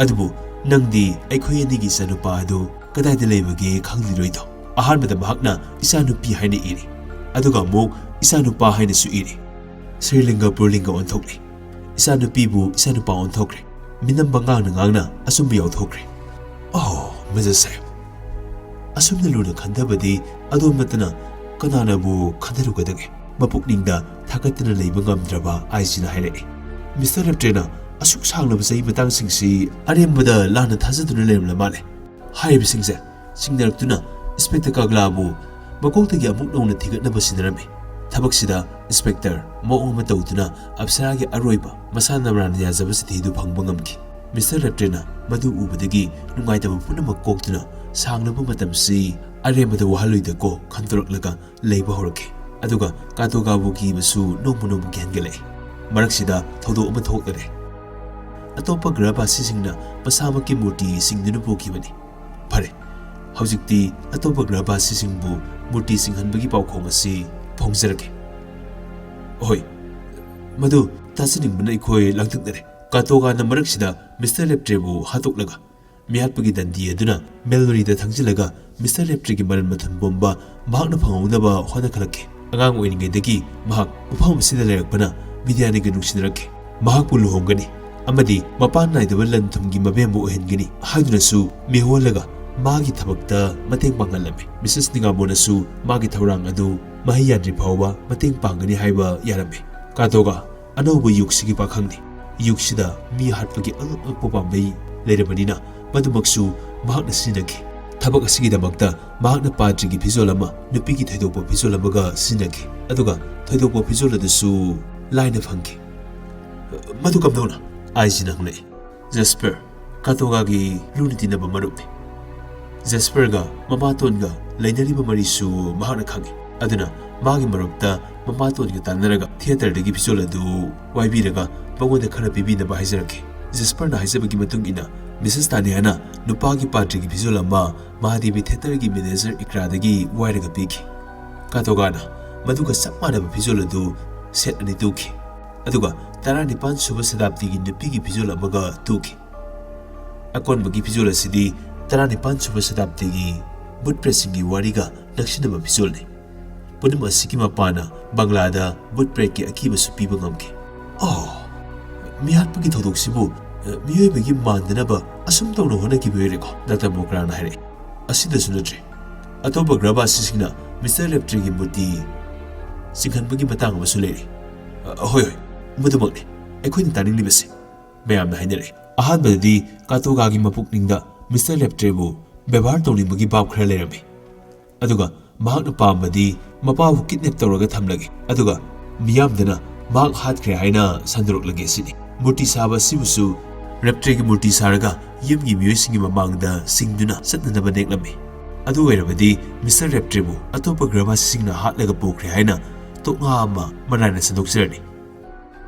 "ꯑꯗꯨꯕꯨ ꯅꯪꯗꯤ ꯑꯩꯈꯣꯏ ꯑꯅꯤꯒꯤ ꯏꯆꯥꯅꯨꯄꯥ ꯑꯗꯨ ꯀꯗꯥꯏꯗ ꯂꯩꯕꯒꯦ ꯈꯪꯂꯤꯔꯣꯏꯗꯣ꯫" ꯑꯍꯥꯟꯕꯗ ꯃꯍꯥꯛꯅ ꯏꯆꯥꯅꯨꯄꯤ ꯍꯥꯏꯅ ꯏꯔꯤ, ꯑꯗꯨꯒ ꯑꯃꯨꯛ ꯏꯆꯥꯅꯨꯄꯥ ꯍꯥꯏꯅꯁꯨ ꯏꯔꯤ꯫ ꯁ꯭ꯔꯤꯂꯤꯡꯒ ꯄꯨꯔꯂꯤꯡꯒ ꯑꯣꯟꯊꯣꯛꯂꯤ꯫ ꯏꯆꯥꯅꯨꯄꯤꯕꯨ ꯏꯆꯥꯅꯨꯄꯥ ꯑꯣꯟꯊꯣꯛꯈ꯭ꯔꯦ꯫ ꯃꯤꯅꯝꯕ ꯉꯥꯡꯅ ꯉꯥꯡꯅ ꯑꯆꯨꯝꯕ ꯌꯥꯎꯊꯣꯛꯈ꯭ꯔꯦ꯫ "ꯑꯣ, ꯃꯦꯖꯔ ꯁꯥꯍꯦꯕ, ꯑꯁꯨꯝꯅ ꯂꯨꯅ ꯈꯟꯊꯕꯗꯤ ꯑꯗꯣꯝ ꯅꯠꯇꯅ ꯀꯅꯥꯅꯕꯨ ꯈꯟꯊꯔꯨꯒꯗꯒꯦ?" ꯃꯄꯨꯛꯅꯤꯡꯗ ꯊꯥꯒꯠꯇꯅ ꯂꯩꯕ ꯉꯝꯗ꯭ꯔꯕ ꯑꯥꯏ ꯖꯤꯅ ꯍꯥꯏꯔꯛꯏ꯫ "ꯃꯤꯁꯇꯔ ꯔꯦꯞꯇ꯭ꯔꯤꯅ ꯑꯁꯨꯛ ꯁꯥꯡꯂꯕ ꯆꯍꯤ ꯃꯇꯥꯡꯁꯤꯡꯁꯤ ꯑꯔꯦꯝꯕꯗ ꯂꯥꯟꯅ ꯊꯥꯖꯗꯨꯅ ꯂꯩꯔꯝꯂ ꯃꯥꯜꯂꯦ꯫" ꯍꯥꯏꯔꯤꯕꯁꯤꯡꯁꯦ ꯆꯤꯡꯅꯔꯛꯇꯨꯅ ꯏꯟꯁꯄꯦꯛꯇꯔ ꯀꯒ꯭ꯂꯥꯕꯨ ꯃꯀꯣꯛꯇꯒꯤ ꯑꯃꯨꯛ ꯅꯧꯅ ꯊꯤꯒꯠꯅꯕ ꯁꯤꯟꯅꯔꯝꯃꯤ꯫ ꯊꯕꯛꯁꯤꯗ ꯏꯟꯁꯄꯦꯛꯇꯔ ꯃꯑꯣꯡ ꯑꯃ ꯇꯧꯗꯨꯅ ꯑꯞꯁꯔꯥꯒꯤ ꯑꯔꯣꯏꯕ ꯃꯁꯥ ꯅꯝꯔꯥꯅ ꯌꯥꯖꯕ ꯆꯤꯊꯤꯗꯨ ꯐꯪꯕ ꯉꯝꯈꯤ꯫ ꯃꯤꯁꯇꯔ ꯔꯦꯞꯇ꯭ꯔꯤꯅ ꯃꯗꯨ ꯎꯕꯗꯒꯤ ꯅꯨꯡꯉꯥꯏꯇꯕ ꯄꯨꯝꯅꯃꯛ ꯀꯣꯛꯇꯨꯅ ꯁꯥꯡꯂꯕ ꯃꯇꯝꯁꯤ ꯑꯔꯦꯝꯕꯗ ꯋꯥꯍꯜꯂꯣꯏꯗꯀꯣ ꯈꯟꯗꯣꯔꯛꯂꯒ ꯂꯩꯕ ꯍꯧꯔꯛꯈꯤ꯫ ꯑꯗꯨꯒ ꯀꯥꯇꯣꯒꯥꯕꯨ ꯀꯤꯕꯁꯨ ꯅꯣꯡꯃ ꯅꯣꯡꯃꯒꯤ ꯍꯦꯟꯒꯠꯂꯛꯏ꯫ ꯃꯔꯛꯁꯤꯗ ꯊꯧꯗꯣꯛ ꯑꯃ ꯊꯣꯛꯂꯔꯦ꯫ ꯑꯇꯣꯞꯄ ꯒ꯭ꯔꯍꯕꯥꯁꯤꯁꯤꯡꯅ ꯃꯁꯥꯃꯛꯀꯤ ꯃꯨꯔꯇꯤ ꯁꯤꯡꯗꯨꯅ ꯄꯨꯈꯤꯕꯅꯤ꯫ ꯐꯔꯦ, ꯍꯧꯖꯤꯛꯇꯤ ꯑꯇꯣꯞꯄ ꯒ꯭ꯔꯍꯕꯥꯁꯤꯁꯤꯡꯕꯨ ꯃꯨꯔꯇꯤ ꯁꯤꯡꯍꯟꯕꯒꯤ ꯄꯥꯎꯈꯣꯡ ꯑꯁꯤ ꯐꯣꯡꯖꯔꯒꯦ꯫ ꯍꯣꯏ, ꯃꯗꯨ ꯇꯥꯖꯅꯤꯡꯕꯅ ꯑꯩꯈꯣꯏ ꯂꯥꯡꯇꯛꯅꯔꯦ꯫ ꯀꯥꯇꯣꯒꯥꯅ ꯃꯔꯛꯁꯤꯗ ꯃꯤꯁꯇꯔ ꯔꯦꯞꯇ꯭ꯔꯦꯕꯨ ꯍꯥꯠꯇꯣꯛꯂꯒ ꯃꯤꯍꯥꯠꯄꯒꯤ ꯗꯟꯗꯤ ꯑꯗꯨꯅ ꯃꯦꯜꯂꯣꯔꯤꯗ ꯊꯪꯖꯤꯜꯂꯒ ꯃꯤꯁꯇꯔ ꯔꯦꯞꯇ꯭ꯔꯤꯒꯤ ꯃꯔꯟ ꯃꯊꯨꯝ ꯄꯨꯝꯕ ꯃꯍꯥꯛꯅ ꯐꯪꯍꯧꯅꯕ ꯍꯣꯠꯅꯈꯠꯂꯛꯈꯤ꯫ ꯑꯉꯥꯡ ꯑꯣꯏꯔꯤꯉꯩꯗꯒꯤ ꯃꯍꯥꯛ ꯃꯐꯝ ꯑꯁꯤꯗ ꯂꯩꯔꯛꯄꯅ ꯃꯤꯗꯤꯌꯥꯅꯤꯒ ꯅꯨꯡꯁꯤꯅꯔꯛꯈꯤ꯫ ꯃꯍꯥꯛꯄꯨ ꯂꯨꯍꯣꯡꯒꯅꯤ ꯑꯃꯗꯤ ꯃꯄꯥꯟ ꯅꯥꯏꯗꯕ ꯂꯟ ꯊꯨꯝꯒꯤ ꯃꯕꯦꯝꯃ ꯑꯣꯏꯍꯟꯒꯅꯤ ꯍꯥꯏꯗꯨꯅꯁꯨ ꯃꯤꯍꯣꯜꯂꯒ ꯃꯥꯒꯤ ꯊꯕꯛꯇ ꯃꯇꯦꯡ ꯄꯥꯡꯍꯜꯂꯝꯃꯤ꯫ ꯃꯤꯁꯦꯁ ꯅꯤꯒꯥꯃꯣꯅꯁꯨ ꯃꯥꯒꯤ ꯊꯧꯔꯥꯡ ꯑꯗꯨ ꯃꯍꯩ ꯌꯥꯟꯗ꯭ꯔꯤ ꯐꯥꯎꯕ ꯃꯇꯦꯡ ꯄꯥꯡꯒꯅꯤ ꯍꯥꯏꯕ ꯌꯥꯔꯝꯃꯤ꯫ ꯀꯥꯇꯣꯒ ꯑꯅꯧꯕ ꯌꯨꯒꯁꯤꯒꯤ ꯄꯥꯈꯪꯅꯤ꯫ ꯌꯨꯒꯁꯤꯗ ꯃꯤ ꯍꯥꯠꯄꯒꯤ ꯑꯉꯛ ꯑꯉꯛꯄ ꯄꯥꯝꯕꯩ ꯂꯩꯔꯕꯅꯤꯅ ꯃꯗꯨꯃꯛꯁꯨ ꯃꯍꯥꯛꯅ ꯁꯤꯖꯤꯟꯅꯈꯤ꯫ ꯊꯕꯛ ꯑꯁꯤꯒꯤꯗꯃꯛꯇ ꯃꯍꯥꯛꯅ ꯄꯥꯗ꯭ꯔꯤꯒꯤ ꯐꯤꯖꯣꯜ ꯑꯃ ꯅꯨꯄꯤꯒꯤ ꯊꯣꯏꯗꯣꯛꯄ ꯐꯤꯖꯣꯜ ꯑꯃꯒ ꯁꯤꯖꯤꯟꯅꯈꯤ, ꯑꯗꯨꯒ ꯊꯣꯏꯗꯣꯛꯄ ꯐꯤꯖꯣꯜ ꯑꯗꯨꯁꯨ ꯂꯥꯏꯅ ꯐꯪꯈꯤ꯫ "ꯃꯗꯨ ꯀꯝꯗꯧꯅ?" ꯑꯥꯏꯖꯤꯅ ꯍꯪꯂꯛꯏ꯫ "ꯖꯦꯁꯄꯔ, ꯀꯥꯇꯣꯒꯥꯒꯤ ꯂꯨꯅ ꯇꯤꯟꯅꯕ ꯃꯔꯨꯞꯅꯤ꯫ ꯖꯦꯁꯄꯔꯒ ꯃꯃꯥꯇꯣꯟꯒ ꯂꯩꯅꯔꯤꯕ ꯃꯔꯤꯁꯨ ꯃꯍꯥꯛꯅ ꯈꯪꯏ꯫ ꯑꯗꯨꯅ ꯃꯥꯒꯤ ꯃꯔꯨꯞꯇ ꯃꯃꯥꯇꯣꯟꯒ ꯇꯥꯟꯅꯔꯒ ꯊꯤꯌꯦꯇꯔꯗꯒꯤ ꯐꯤꯖꯣꯜ ꯑꯗꯨ ꯋꯥꯏꯕꯤꯔꯒ ꯃꯉꯣꯟꯗ ꯈꯔ ꯄꯤꯕꯤꯅꯕ ꯍꯥꯏꯖꯔꯛꯈꯤ꯫" ꯖꯦꯁꯄꯔꯅ ꯍꯥꯏꯖꯕꯒꯤ ꯃꯇꯨꯡ ꯏꯟꯅ ꯃꯤꯁꯦꯁ ꯇꯥꯅꯤꯌꯥꯅ ꯅꯨꯄꯥꯒꯤ ꯄꯥꯗ꯭ꯔꯤꯒꯤ ꯐꯤꯖꯣꯜ ꯑꯃ ꯃꯍꯥꯗꯦꯕꯤ ꯊꯤꯌꯦꯇꯔꯒꯤ ꯃꯦꯅꯦꯖꯔ ꯏꯀ꯭ꯔꯥꯗꯒꯤ ꯋꯥꯏꯔꯒ ꯄꯤꯈꯤ꯫ ꯀꯥꯇꯣꯒꯥꯅ ꯃꯗꯨꯒ ꯆꯞ ꯃꯥꯟꯅꯕ ꯐꯤꯖꯣꯜ ꯑꯗꯨ ꯁꯦꯠ ꯑꯅꯤ ꯇꯨꯈꯤ, ꯑꯗꯨꯒ ꯇꯔꯥꯅꯤꯄꯥꯟ ꯁꯨꯕ ꯁꯇꯥꯕꯗꯤꯒꯤ ꯅꯨꯄꯤꯒꯤ ꯐꯤꯖꯣꯜ ꯑꯃꯒ ꯇꯨꯈꯤ꯫ ꯑꯀꯣꯟꯕꯒꯤ ꯐꯤꯖꯣꯜ ꯑꯁꯤꯗꯤ ꯇꯔꯥꯅꯤꯄꯥꯟ ꯁꯨꯕ ꯁꯇꯥꯕꯗꯤꯒꯤ ꯚꯨꯠ ꯄ꯭ꯔꯦꯠꯁꯤꯡꯒꯤ ꯋꯥꯔꯤꯒ ꯅꯛꯁꯤꯟꯅꯕ ꯐꯤꯖꯣꯜꯅꯤ꯫ ꯄꯨꯝꯅꯃꯛ ꯑꯁꯤꯒꯤ ꯃꯄꯥꯅ ꯕꯪꯂꯥꯗ ꯚꯨꯠ ꯄ꯭ꯔꯦꯠꯀꯤ ꯑꯀꯤꯕꯁꯨ ꯄꯤꯕ ꯉꯝꯈꯤ꯫ "ꯑꯣ, ꯃꯤꯍꯥꯠꯄꯒꯤ ꯊꯧꯗꯣꯛꯁꯤꯕꯨ, ꯑ, ꯃꯤꯑꯣꯏꯕꯒꯤ ꯃꯥꯟꯗꯅꯕ ꯑꯁꯨꯝ ꯇꯧꯅ ꯍꯣꯠꯅꯈꯤꯕ ꯑꯣꯏꯔꯦꯀꯣ?" ꯗꯥꯛꯇꯔ ꯃꯣꯀ꯭ꯔꯥꯅ ꯍꯥꯏꯔꯛꯏ꯫ "ꯑꯁꯤꯗꯁꯨ ꯅꯠꯇ꯭ꯔꯦ, ꯑꯇꯣꯞꯄ ꯒ꯭ꯔꯍꯕꯥꯁꯤꯁꯤꯡꯅ ꯃꯤꯁꯇꯔ ꯔꯦꯞꯇ꯭ꯔꯤꯒꯤ ꯃꯨꯔꯇꯤ ꯆꯤꯡꯍꯟꯕꯒꯤ ꯃꯇꯥꯡ ꯑꯃꯁꯨ ꯂꯩꯔꯤ꯫" "ꯑ, ꯍꯣꯏ, ꯍꯣꯏ, ꯃꯗꯨꯃꯛꯅꯤ ꯑꯩꯈꯣꯏꯅ ꯇꯥꯅꯤꯡꯂꯤꯕꯁꯤ," ꯃꯌꯥꯝꯅ ꯍꯥꯏꯅꯔꯛꯏ꯫ ꯑꯍꯥꯟꯕꯗꯗꯤ ꯀꯥꯇꯣꯒꯥꯒꯤ ꯃꯄꯨꯛꯅꯤꯡꯗ ꯃꯤꯁꯇꯔ ꯔꯦꯞꯇ꯭ꯔꯤꯕꯨ ꯕꯦꯕꯥꯔ ꯇꯧꯅꯤꯡꯕꯒꯤ ꯚꯥꯕ ꯈꯔ ꯂꯩꯔꯝꯃꯤ꯫ ꯑꯗꯨꯒ ꯃꯍꯥꯛꯅ ꯄꯥꯝꯕꯗꯤ ꯃꯄꯥꯕꯨ ꯀꯤꯗꯅꯦꯞ ꯇꯧꯔꯒ ꯊꯝꯂꯒꯦ, ꯑꯗꯨꯒ ꯃꯤꯌꯥꯝꯗꯅ ꯃꯍꯥꯛ ꯍꯥꯠꯈ꯭ꯔꯦ ꯍꯥꯏꯅ ꯁꯟꯗꯣꯔꯛꯂꯒꯦ ꯁꯤꯅꯤ꯫ ꯃꯨꯔꯇꯤ ꯁꯥꯕ ꯑꯁꯤꯕꯨꯁꯨ ꯔꯦꯞꯇ꯭ꯔꯤꯒꯤ ꯃꯨꯔꯇꯤ ꯁꯥꯔꯒ ꯌꯨꯝꯒꯤ ꯃꯤꯑꯣꯏꯁꯤꯡꯒꯤ ꯃꯃꯥꯡꯗ ꯁꯤꯡꯗꯨꯅ ꯆꯠꯅꯅꯕ ꯅꯦꯛꯂꯝꯃꯤ꯫ ꯑꯗꯨ ꯑꯣꯏꯔꯕꯗꯤ ꯃꯤꯁꯇꯔ ꯔꯦꯞꯇ꯭ꯔꯤꯕꯨ ꯑꯇꯣꯞꯄ ꯒ꯭ꯔꯍꯕꯥꯁꯤꯁꯤꯡꯅ ꯍꯥꯠꯂꯒ ꯄꯨꯈ꯭ꯔꯦ ꯍꯥꯏꯅ ꯇꯣꯛꯉꯥ ꯑꯃ ꯃꯔꯥꯏꯅ ꯁꯟꯗꯣꯛꯆꯔꯅꯤ꯫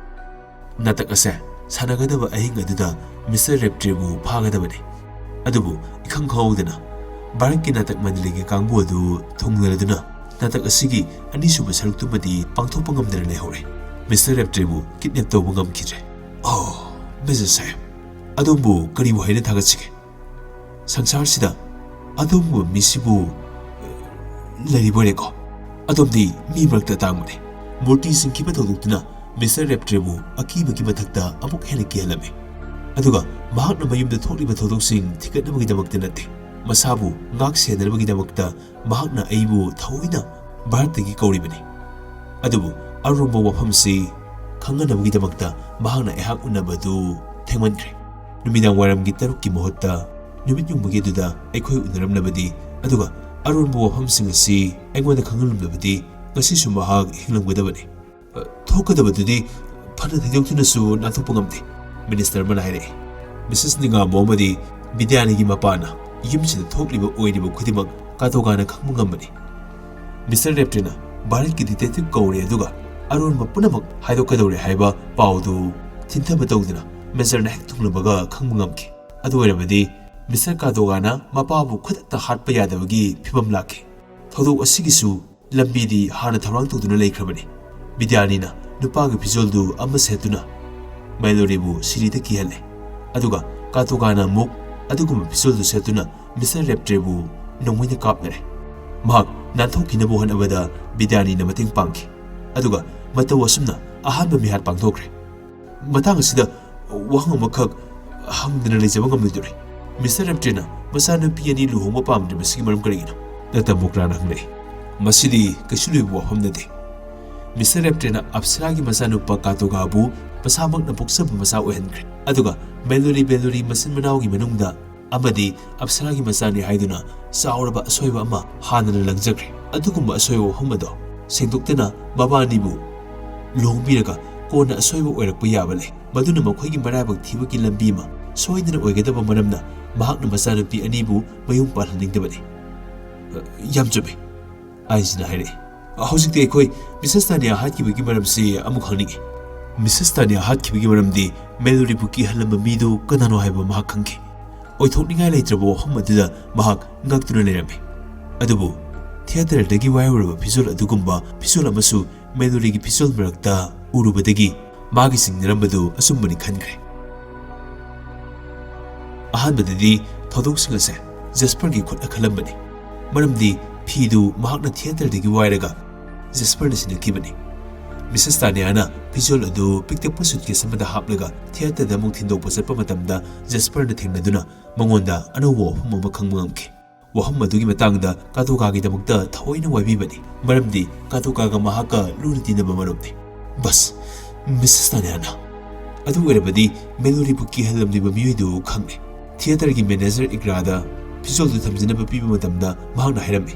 ꯅꯥꯇꯛ ꯑꯁꯦ ꯁꯥꯟꯅꯒꯗꯕ ꯑꯍꯤꯡ ꯑꯗꯨꯗ ꯃꯤꯁꯇꯔ ꯔꯦꯞꯇ꯭ꯔꯤꯕꯨ ꯐꯥꯒꯗꯕꯅꯤ꯫ ꯑꯗꯨꯕꯨ ꯏꯈꯪ ꯈꯪꯍꯧꯗꯅ ꯚꯥꯔꯠꯀꯤ ꯅꯥꯇꯛ ꯃꯟꯗꯂꯤꯒꯤ ꯀꯥꯡꯕꯨ ꯑꯗꯨ ꯊꯨꯡꯅꯔꯗꯨꯅ ꯅꯥꯇꯛ ꯑꯁꯤꯒꯤ ꯑꯅꯤꯁꯨꯕ ꯁꯔꯨꯛꯇꯨꯃꯗꯤ ꯄꯥꯡꯊꯣꯛꯄ ꯉꯝꯗꯅ ꯂꯩꯍꯧꯔꯦ꯫ ꯃꯤꯁꯇꯔ ꯔꯦꯞꯇ꯭ꯔꯤꯕꯨ ꯀꯤꯗꯅꯦꯞ ꯇꯧꯕ ꯉꯝꯈꯤꯗ꯭ꯔꯦ꯫ ꯑꯣ, ꯃꯤꯁꯇꯔ ꯁꯥꯍꯦꯕ, ꯑꯗꯣꯝꯕꯨ ꯀꯔꯤ ꯋꯥꯍꯩꯅ ꯊꯥꯒꯠꯁꯤꯒꯦ? ꯁꯪꯁꯥꯔꯁꯤꯗ ꯑꯗꯣꯝꯒꯨꯝꯕ ꯃꯤꯁꯤꯕꯨ ꯂꯩꯔꯤꯕꯣꯏꯔꯦꯀꯣ꯫ ꯑꯗꯣꯝꯗꯤ ꯃꯤ ꯃꯔꯛꯇ ꯑꯇꯥꯡꯕꯅꯤ꯫ ꯃꯨꯔꯇꯤ ꯁꯤꯡꯈꯤꯕ ꯊꯧꯗꯣꯛꯇꯨꯅ ꯃꯤꯁꯇꯔ ꯔꯦꯞꯇ꯭ꯔꯤꯕꯨ ꯑꯀꯤꯕꯒꯤ ꯃꯊꯛꯇ ꯑꯃꯨꯛ ꯍꯦꯟꯅ ꯀꯤꯍꯜꯂꯝꯃꯤ꯫ ꯑꯗꯨꯒ ꯃꯍꯥꯛꯅ ꯃꯌꯨꯝꯗ ꯊꯣꯛꯂꯤꯕ ꯊꯧꯗꯣꯛꯁꯤꯡ ꯊꯤꯒꯠꯅꯕꯒꯤꯗꯃꯛꯇ ꯅꯠꯇꯦ, ꯃꯁꯥꯕꯨ ꯉꯥꯛ ꯁꯦꯟꯅꯅꯕꯒꯤꯗꯃꯛꯇ ꯃꯍꯥꯛꯅ ꯑꯩꯕꯨ ꯊꯑꯣꯏꯅ ꯚꯥꯔꯠꯇꯒꯤ ꯀꯧꯔꯤꯕꯅꯤ꯫ ꯑꯗꯨꯕꯨ ꯑꯔꯨꯝꯕ ꯋꯥꯐꯝꯁꯤ ꯈꯪꯅꯅꯕꯒꯤꯗꯃꯛꯇ ꯃꯍꯥꯛꯅ ꯑꯩꯍꯥꯛ ꯎꯅꯕꯗꯨ ꯊꯦꯡꯃꯟꯈ꯭ꯔꯦ꯫ ꯅꯨꯃꯤꯗꯥꯡ ꯋꯥꯏꯔꯝꯒꯤ ꯇꯔꯨꯛꯀꯤ ꯃꯍꯨꯠꯇ ꯅꯨꯃꯤꯠ ꯌꯨꯡꯕꯒꯤ ꯑꯗꯨꯗ ꯑꯩꯈꯣꯏ ꯎꯅꯔꯝꯂꯕꯗꯤ, ꯑꯗꯨꯒ ꯑꯔꯣꯟꯕ ꯋꯥꯐꯝꯁꯤꯡ ꯑꯁꯤ ꯑꯩꯉꯣꯟꯗ ꯈꯪꯍꯜꯂꯝꯂꯕꯗꯤ ꯉꯁꯤꯁꯨ ꯃꯍꯥꯛ ꯍꯤꯡꯂꯝꯒꯗꯕꯅꯤ꯫ ꯑ, ꯊꯣꯛꯀꯗꯕꯗꯨꯗꯤ ꯐꯅ ꯊꯩꯗꯣꯛꯇꯨꯅꯁꯨ ꯅꯥꯟꯊꯣꯛꯄ ꯉꯝꯗꯦ, ꯃꯤꯅꯤꯁꯇꯔ ꯑꯃꯅ ꯍꯥꯏꯔꯛꯏ꯫ ꯃꯤꯁꯦꯁ ꯅꯤꯉꯥꯝꯕꯣ ꯑꯃꯗꯤ ꯕꯤꯗ꯭ꯌꯥꯅꯤꯒꯤ ꯃꯄꯥꯅ ꯌꯨꯝꯁꯤꯗ ꯊꯣꯛꯂꯤꯕ ꯑꯣꯏꯔꯤꯕ ꯈꯨꯗꯤꯡꯃꯛ ꯀꯥꯇꯣꯒꯥꯅ ꯈꯪꯕ ꯉꯝꯕꯅꯤ꯫ ꯃꯤꯁꯇꯔ ꯔꯦꯞꯇ꯭ꯔꯤꯅ ꯚꯥꯔꯠꯀꯤ ꯗꯤꯇꯦꯛꯇꯤꯚ ꯀꯧꯔꯦ, ꯑꯗꯨꯒ ꯑꯔꯣꯟꯕ ꯄꯨꯝꯅꯃꯛ ꯍꯥꯏꯗꯣꯛꯀꯗꯧꯔꯦ ꯍꯥꯏꯕ ꯄꯥꯎꯗꯨ ꯊꯤꯟꯊꯕ ꯇꯧꯗꯅ ꯃꯦꯖꯔꯅ ꯍꯦꯛ ꯊꯨꯡꯂꯕꯒ ꯈꯪꯕ ꯉꯝꯈꯤ꯫ ꯑꯗꯨ ꯑꯣꯏꯔꯕꯗꯤ ꯃꯤꯁꯇꯔ ꯀꯥꯇꯣꯒꯥꯅ ꯃꯄꯥꯕꯨ ꯈꯨꯗꯛꯇ ꯍꯥꯠꯄ ꯌꯥꯗꯕꯒꯤ ꯐꯤꯕꯝ ꯂꯥꯛꯈꯤ꯫ ꯊꯧꯗꯣꯛ ꯑꯁꯤꯒꯤꯁꯨ ꯂꯝꯕꯤꯗꯤ ꯍꯥꯟꯅ ꯊꯧꯔꯥꯡ ꯇꯧꯗꯨꯅ ꯂꯩꯈ꯭ꯔꯕꯅꯤ꯫ ꯕꯤꯗ꯭ꯌꯥꯅꯤꯅ ꯅꯨꯄꯥꯒꯤ ꯐꯤꯖꯣꯜꯗꯨ ꯑꯃ ꯁꯦꯠꯇꯨꯅ ꯃꯦꯂꯣꯔꯤꯕꯨ ꯁꯤꯔꯤꯗ ꯀꯤꯍꯜꯂꯦ꯫ ꯑꯗꯨꯒ ꯀꯥꯇꯣꯒꯥꯅ ꯑꯃꯨꯛ ꯑꯗꯨꯒꯨꯝꯕ ꯐꯤꯖꯣꯜꯗꯨ ꯁꯦꯠꯇꯨꯅ ꯃꯤꯁꯇꯔ ꯔꯦꯞꯇ꯭ꯔꯤꯕꯨ ꯅꯣꯡꯃꯩꯅ ꯀꯥꯞꯅꯔꯦ꯫ ꯃꯍꯥꯛ ꯅꯥꯟꯊꯣꯛꯈꯤꯅꯕ ꯍꯣꯠꯅꯕꯗ ꯕꯤꯗ꯭ꯌꯥꯅꯤꯅ ꯃꯇꯦꯡ ꯄꯥꯡꯈꯤ꯫ ꯑꯗꯨꯒ ꯃꯇꯧ ꯑꯁꯨꯝꯅ ꯑꯍꯥꯟꯕ ꯃꯤꯍꯥꯠ ꯄꯥꯡꯊꯣꯛꯈ꯭ꯔꯦ꯫ ꯃꯇꯥꯡ ꯑꯁꯤꯗ ꯋꯥꯍꯪ ꯑꯃꯈꯛ ꯍꯪꯗꯅ ꯂꯩꯖꯕ ꯉꯝꯂꯣꯏꯗꯧꯔꯤ꯫ ꯃꯤꯁꯇꯔ ꯔꯦꯞꯇ꯭ꯔꯤꯅ ꯃꯆꯥꯅꯨꯄꯤ ꯑꯅꯤ ꯂꯨꯍꯣꯡꯕ ꯄꯥꯝꯗ꯭ꯔꯤꯕꯁꯤꯒꯤ ꯃꯔꯝ ꯀꯔꯤꯒꯤꯅꯣ? ꯗꯥꯛꯇꯔ ꯃꯣꯀ꯭ꯔꯥꯅ ꯍꯪꯂꯛꯏ꯫ ꯃꯁꯤꯗꯤ ꯀꯩꯁꯨ ꯂꯨꯕ ꯋꯥꯐꯝ ꯅꯠꯇꯦ꯫ ꯃꯤꯁꯇꯔ ꯔꯦꯞꯇ꯭ꯔꯤꯅ ꯑꯞꯁꯔꯥꯒꯤ ꯃꯆꯥꯅꯨꯄꯥ ꯀꯥꯇꯣꯒꯥꯕꯨ ꯃꯁꯥꯃꯛꯅ ꯄꯣꯛꯆꯕ ꯃꯆꯥ ꯑꯣꯏꯍꯟꯈ꯭ꯔꯦ꯫ ꯑꯗꯨꯒ ꯃꯦꯂꯣꯔꯤ ꯕꯦꯂꯣꯔꯤ ꯃꯆꯤꯟ ꯃꯅꯥꯎꯒꯤ ꯃꯅꯨꯡꯗ ꯑꯃꯗꯤ ꯑꯞꯁꯔꯥꯒꯤ ꯃꯆꯥꯅꯤ ꯍꯥꯏꯗꯨꯅ ꯆꯥꯎꯔꯕ ꯑꯁꯣꯏꯕ ꯑꯃ ꯍꯥꯟꯅꯅ ꯂꯪꯖꯈ꯭ꯔꯦ꯫ ꯑꯗꯨꯒꯨꯝꯕ ꯑꯁꯣꯏꯕ ꯋꯥꯐꯝ ꯑꯗꯣ ꯁꯦꯡꯗꯣꯛꯇꯅ ꯃꯕꯥꯅꯤꯕꯨ ꯂꯨꯍꯣꯡꯕꯤꯔꯒ ꯀꯣꯟꯅ ꯑꯁꯣꯏꯕ ꯑꯣꯏꯔꯛꯄ ꯌꯥꯕ ꯂꯩ꯫ ꯃꯗꯨꯅ ꯃꯈꯣꯏꯒꯤ ꯃꯔꯥꯏꯕꯛ ꯊꯤꯕꯒꯤ ꯂꯝꯕꯤ ꯑꯃ ꯁꯣꯏꯗꯅ ꯑꯣꯏꯒꯗꯕ ꯃꯔꯝꯅ ꯃꯍꯥꯛꯅ ꯃꯆꯥꯅꯨꯄꯤ ꯑꯅꯤꯕꯨ ꯃꯌꯨꯝ ꯄꯥꯜꯍꯟꯅꯤꯡꯗꯕꯅꯤ꯫ "ꯌꯥꯝ ꯆꯨꯝꯃꯤ," ꯑꯥꯏꯟꯁꯤꯅ ꯍꯥꯏꯔꯛꯏ꯫ "ꯍꯧꯖꯤꯛꯇꯤ ꯑꯩꯈꯣꯏ ꯃꯤꯁꯦꯁ ꯇꯥꯅꯤꯌꯥ ꯍꯥꯠꯈꯤꯕꯒꯤ ꯃꯔꯝꯁꯤ ꯑꯃꯨꯛ ꯈꯪꯅꯤꯡꯉꯤ꯫ ꯃꯤꯁꯦꯁ ꯇꯥꯅꯤꯌꯥ ꯍꯥꯠꯈꯤꯕꯒꯤ ꯃꯔꯝꯗꯤ ꯃꯦꯂꯣꯔꯤꯕꯨ ꯀꯤꯍꯜꯂꯝꯕ ꯃꯤꯗꯨ ꯀꯅꯥꯅꯣ ꯍꯥꯏꯕ ꯃꯍꯥꯛ ꯈꯪꯈꯤ꯫ ꯑꯣꯏꯊꯣꯛꯅꯤꯡꯉꯥꯏ ꯂꯩꯇ꯭ꯔꯕ ꯋꯥꯐꯝ ꯑꯗꯨꯗ ꯃꯍꯥꯛ ꯉꯛꯇꯨꯅ ꯂꯩꯔꯝꯃꯤ꯫ ꯑꯗꯨꯕꯨ ꯊꯤꯌꯦꯇꯔꯗꯒꯤ ꯋꯥꯏꯔꯨꯔꯕ ꯐꯤꯖꯣꯜ ꯑꯗꯨꯒꯨꯝꯕ ꯐꯤꯖꯣꯜ ꯑꯃꯁꯨ ꯃꯦꯂꯣꯔꯤꯒꯤ ꯐꯤꯖꯣꯜ ꯃꯔꯛꯇ ꯎꯔꯨꯕꯗꯒꯤ ꯃꯥꯒꯤ ꯆꯤꯡꯅꯔꯝꯕꯗꯨ ꯑꯆꯨꯝꯕꯅꯤ ꯈꯟꯈ꯭ꯔꯦ꯫ ꯑꯍꯥꯟꯕꯗꯗꯤ ꯊꯧꯗꯣꯛꯁꯤꯡ ꯑꯁꯦ ꯖꯦꯁꯄꯔꯒꯤ ꯈꯨꯠꯅ ꯈꯜꯂꯝꯕꯅꯤ, ꯃꯔꯝꯗꯤ ꯐꯤꯗꯨ ꯃꯍꯥꯛꯅ ꯊꯤꯌꯦꯇꯔꯗꯒꯤ ꯋꯥꯏꯔꯒ ꯖꯦꯁꯄꯔꯅ ꯁꯤꯟꯅꯈꯤꯕꯅꯤ꯫ ꯃꯤꯁꯦꯁ ꯇꯥꯅꯤꯌꯥꯅ ꯐꯤꯖꯣꯜ ꯑꯗꯨ ꯄꯤꯛꯇꯛꯄ ꯁꯨꯠꯀꯦꯁ ꯑꯃꯗ ꯍꯥꯞꯂꯒ ꯊꯤꯌꯦꯇꯔꯗ ꯑꯃꯨꯛ ꯊꯤꯟꯗꯣꯛꯄ ꯆꯠꯄ ꯃꯇꯝꯗ ꯖꯦꯁꯄꯔꯅ ꯊꯦꯡꯅꯗꯨꯅ ꯃꯉꯣꯟꯗ ꯑꯅꯧꯕ ꯋꯥꯐꯝ ꯑꯃ ꯈꯪꯕ ꯉꯝꯈꯤ꯫ ꯋꯥꯐꯝ ꯑꯗꯨꯒꯤ ꯃꯇꯥꯡꯗ ꯀꯥꯇꯣꯀꯥꯒꯤꯗꯃꯛꯇ ꯊꯑꯣꯏꯅ ꯋꯥꯏꯕꯤꯕꯅꯤ, ꯃꯔꯝꯗꯤ ꯀꯥꯇꯣꯀꯥꯒ ꯃꯍꯥꯛꯀ ꯂꯨꯅ ꯇꯤꯟꯅꯕ ꯃꯔꯨꯞꯅꯤ꯫ "ꯕꯁ, ꯃꯤꯁꯦꯁ ꯇꯥꯅꯤꯌꯥꯅ ꯑꯗꯨ ꯑꯣꯏꯔꯕꯗꯤ ꯃꯦꯂꯣꯔꯤꯕꯨ ꯀꯤꯍꯜꯂꯝꯂꯤꯕ ꯃꯤꯑꯣꯏꯗꯨ ꯈꯪꯂꯦ꯫ ꯊꯤꯌꯦꯇꯔꯒꯤ ꯃꯦꯅꯦꯖꯔ ꯏꯒ꯭ꯔꯥꯗ ꯐꯤꯖꯣꯜꯗꯨ ꯊꯝꯖꯅꯕ ꯄꯤꯕ ꯃꯇꯝꯗ ꯃꯍꯥꯛꯅ ꯍꯥꯏꯔꯝꯃꯤ,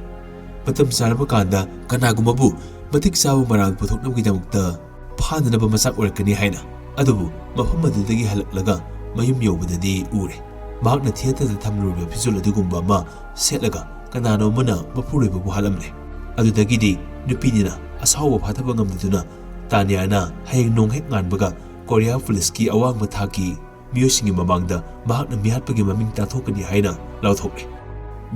ꯃꯇꯝ ꯆꯥꯔꯕ ꯀꯥꯟꯗ ꯀꯅꯥꯒꯨꯝꯕꯕꯨ ꯃꯇꯤꯛ ꯆꯥꯕ ꯃꯔꯥꯜ ꯄꯨꯊꯣꯛꯅꯕꯒꯤꯗꯃꯛꯇ ꯐꯥꯅꯅꯕ ꯃꯆꯥꯛ ꯑꯣꯏꯔꯛꯀꯅꯤ ꯍꯥꯏꯅ꯫ ꯑꯗꯨꯕꯨ ꯃꯐꯝ ꯑꯗꯨꯗꯒꯤ ꯍꯜꯂꯛꯂꯒ ꯃꯌꯨꯝ ꯌꯧꯕꯗꯗꯤ ꯎꯔꯦ꯫ ꯃꯍꯥꯛꯅ ꯊꯤꯌꯦꯇꯔꯗ ꯊꯝꯂꯨꯔꯕ ꯐꯤꯖꯣꯜ ꯑꯗꯨꯒꯨꯝꯕ ꯑꯃ ꯁꯦꯠꯂꯒ ꯀꯅꯥꯅꯣ ꯑꯃꯅ ꯃꯄꯨꯔꯣꯏꯕꯕꯨ ꯍꯥꯠꯂꯝꯂꯦ꯫ ꯑꯗꯨꯗꯒꯤꯗꯤ ꯅꯨꯄꯤꯅꯤꯅ ꯑꯁꯥꯎꯕ ꯐꯥꯊꯕ ꯉꯝꯗꯗꯨꯅ ꯇꯥꯅꯤꯌꯥꯅ ꯍꯌꯦꯡ ꯅꯣꯡ ꯍꯦꯛ ꯉꯥꯟꯕꯒ ꯀꯣꯔꯤꯌꯥ ꯄꯨꯂꯤꯁꯀꯤ ꯑꯋꯥꯡꯕ ꯊꯥꯛꯀꯤ ꯃꯤꯑꯣꯏꯁꯤꯡꯒꯤ ꯃꯃꯥꯡꯗ ꯃꯍꯥꯛꯅ ꯃꯤꯍꯥꯠꯄꯒꯤ ꯃꯃꯤꯡ ꯇꯥꯊꯣꯛꯀꯅꯤ ꯍꯥꯏꯅ ꯂꯥꯎꯊꯣꯛꯂꯦ꯫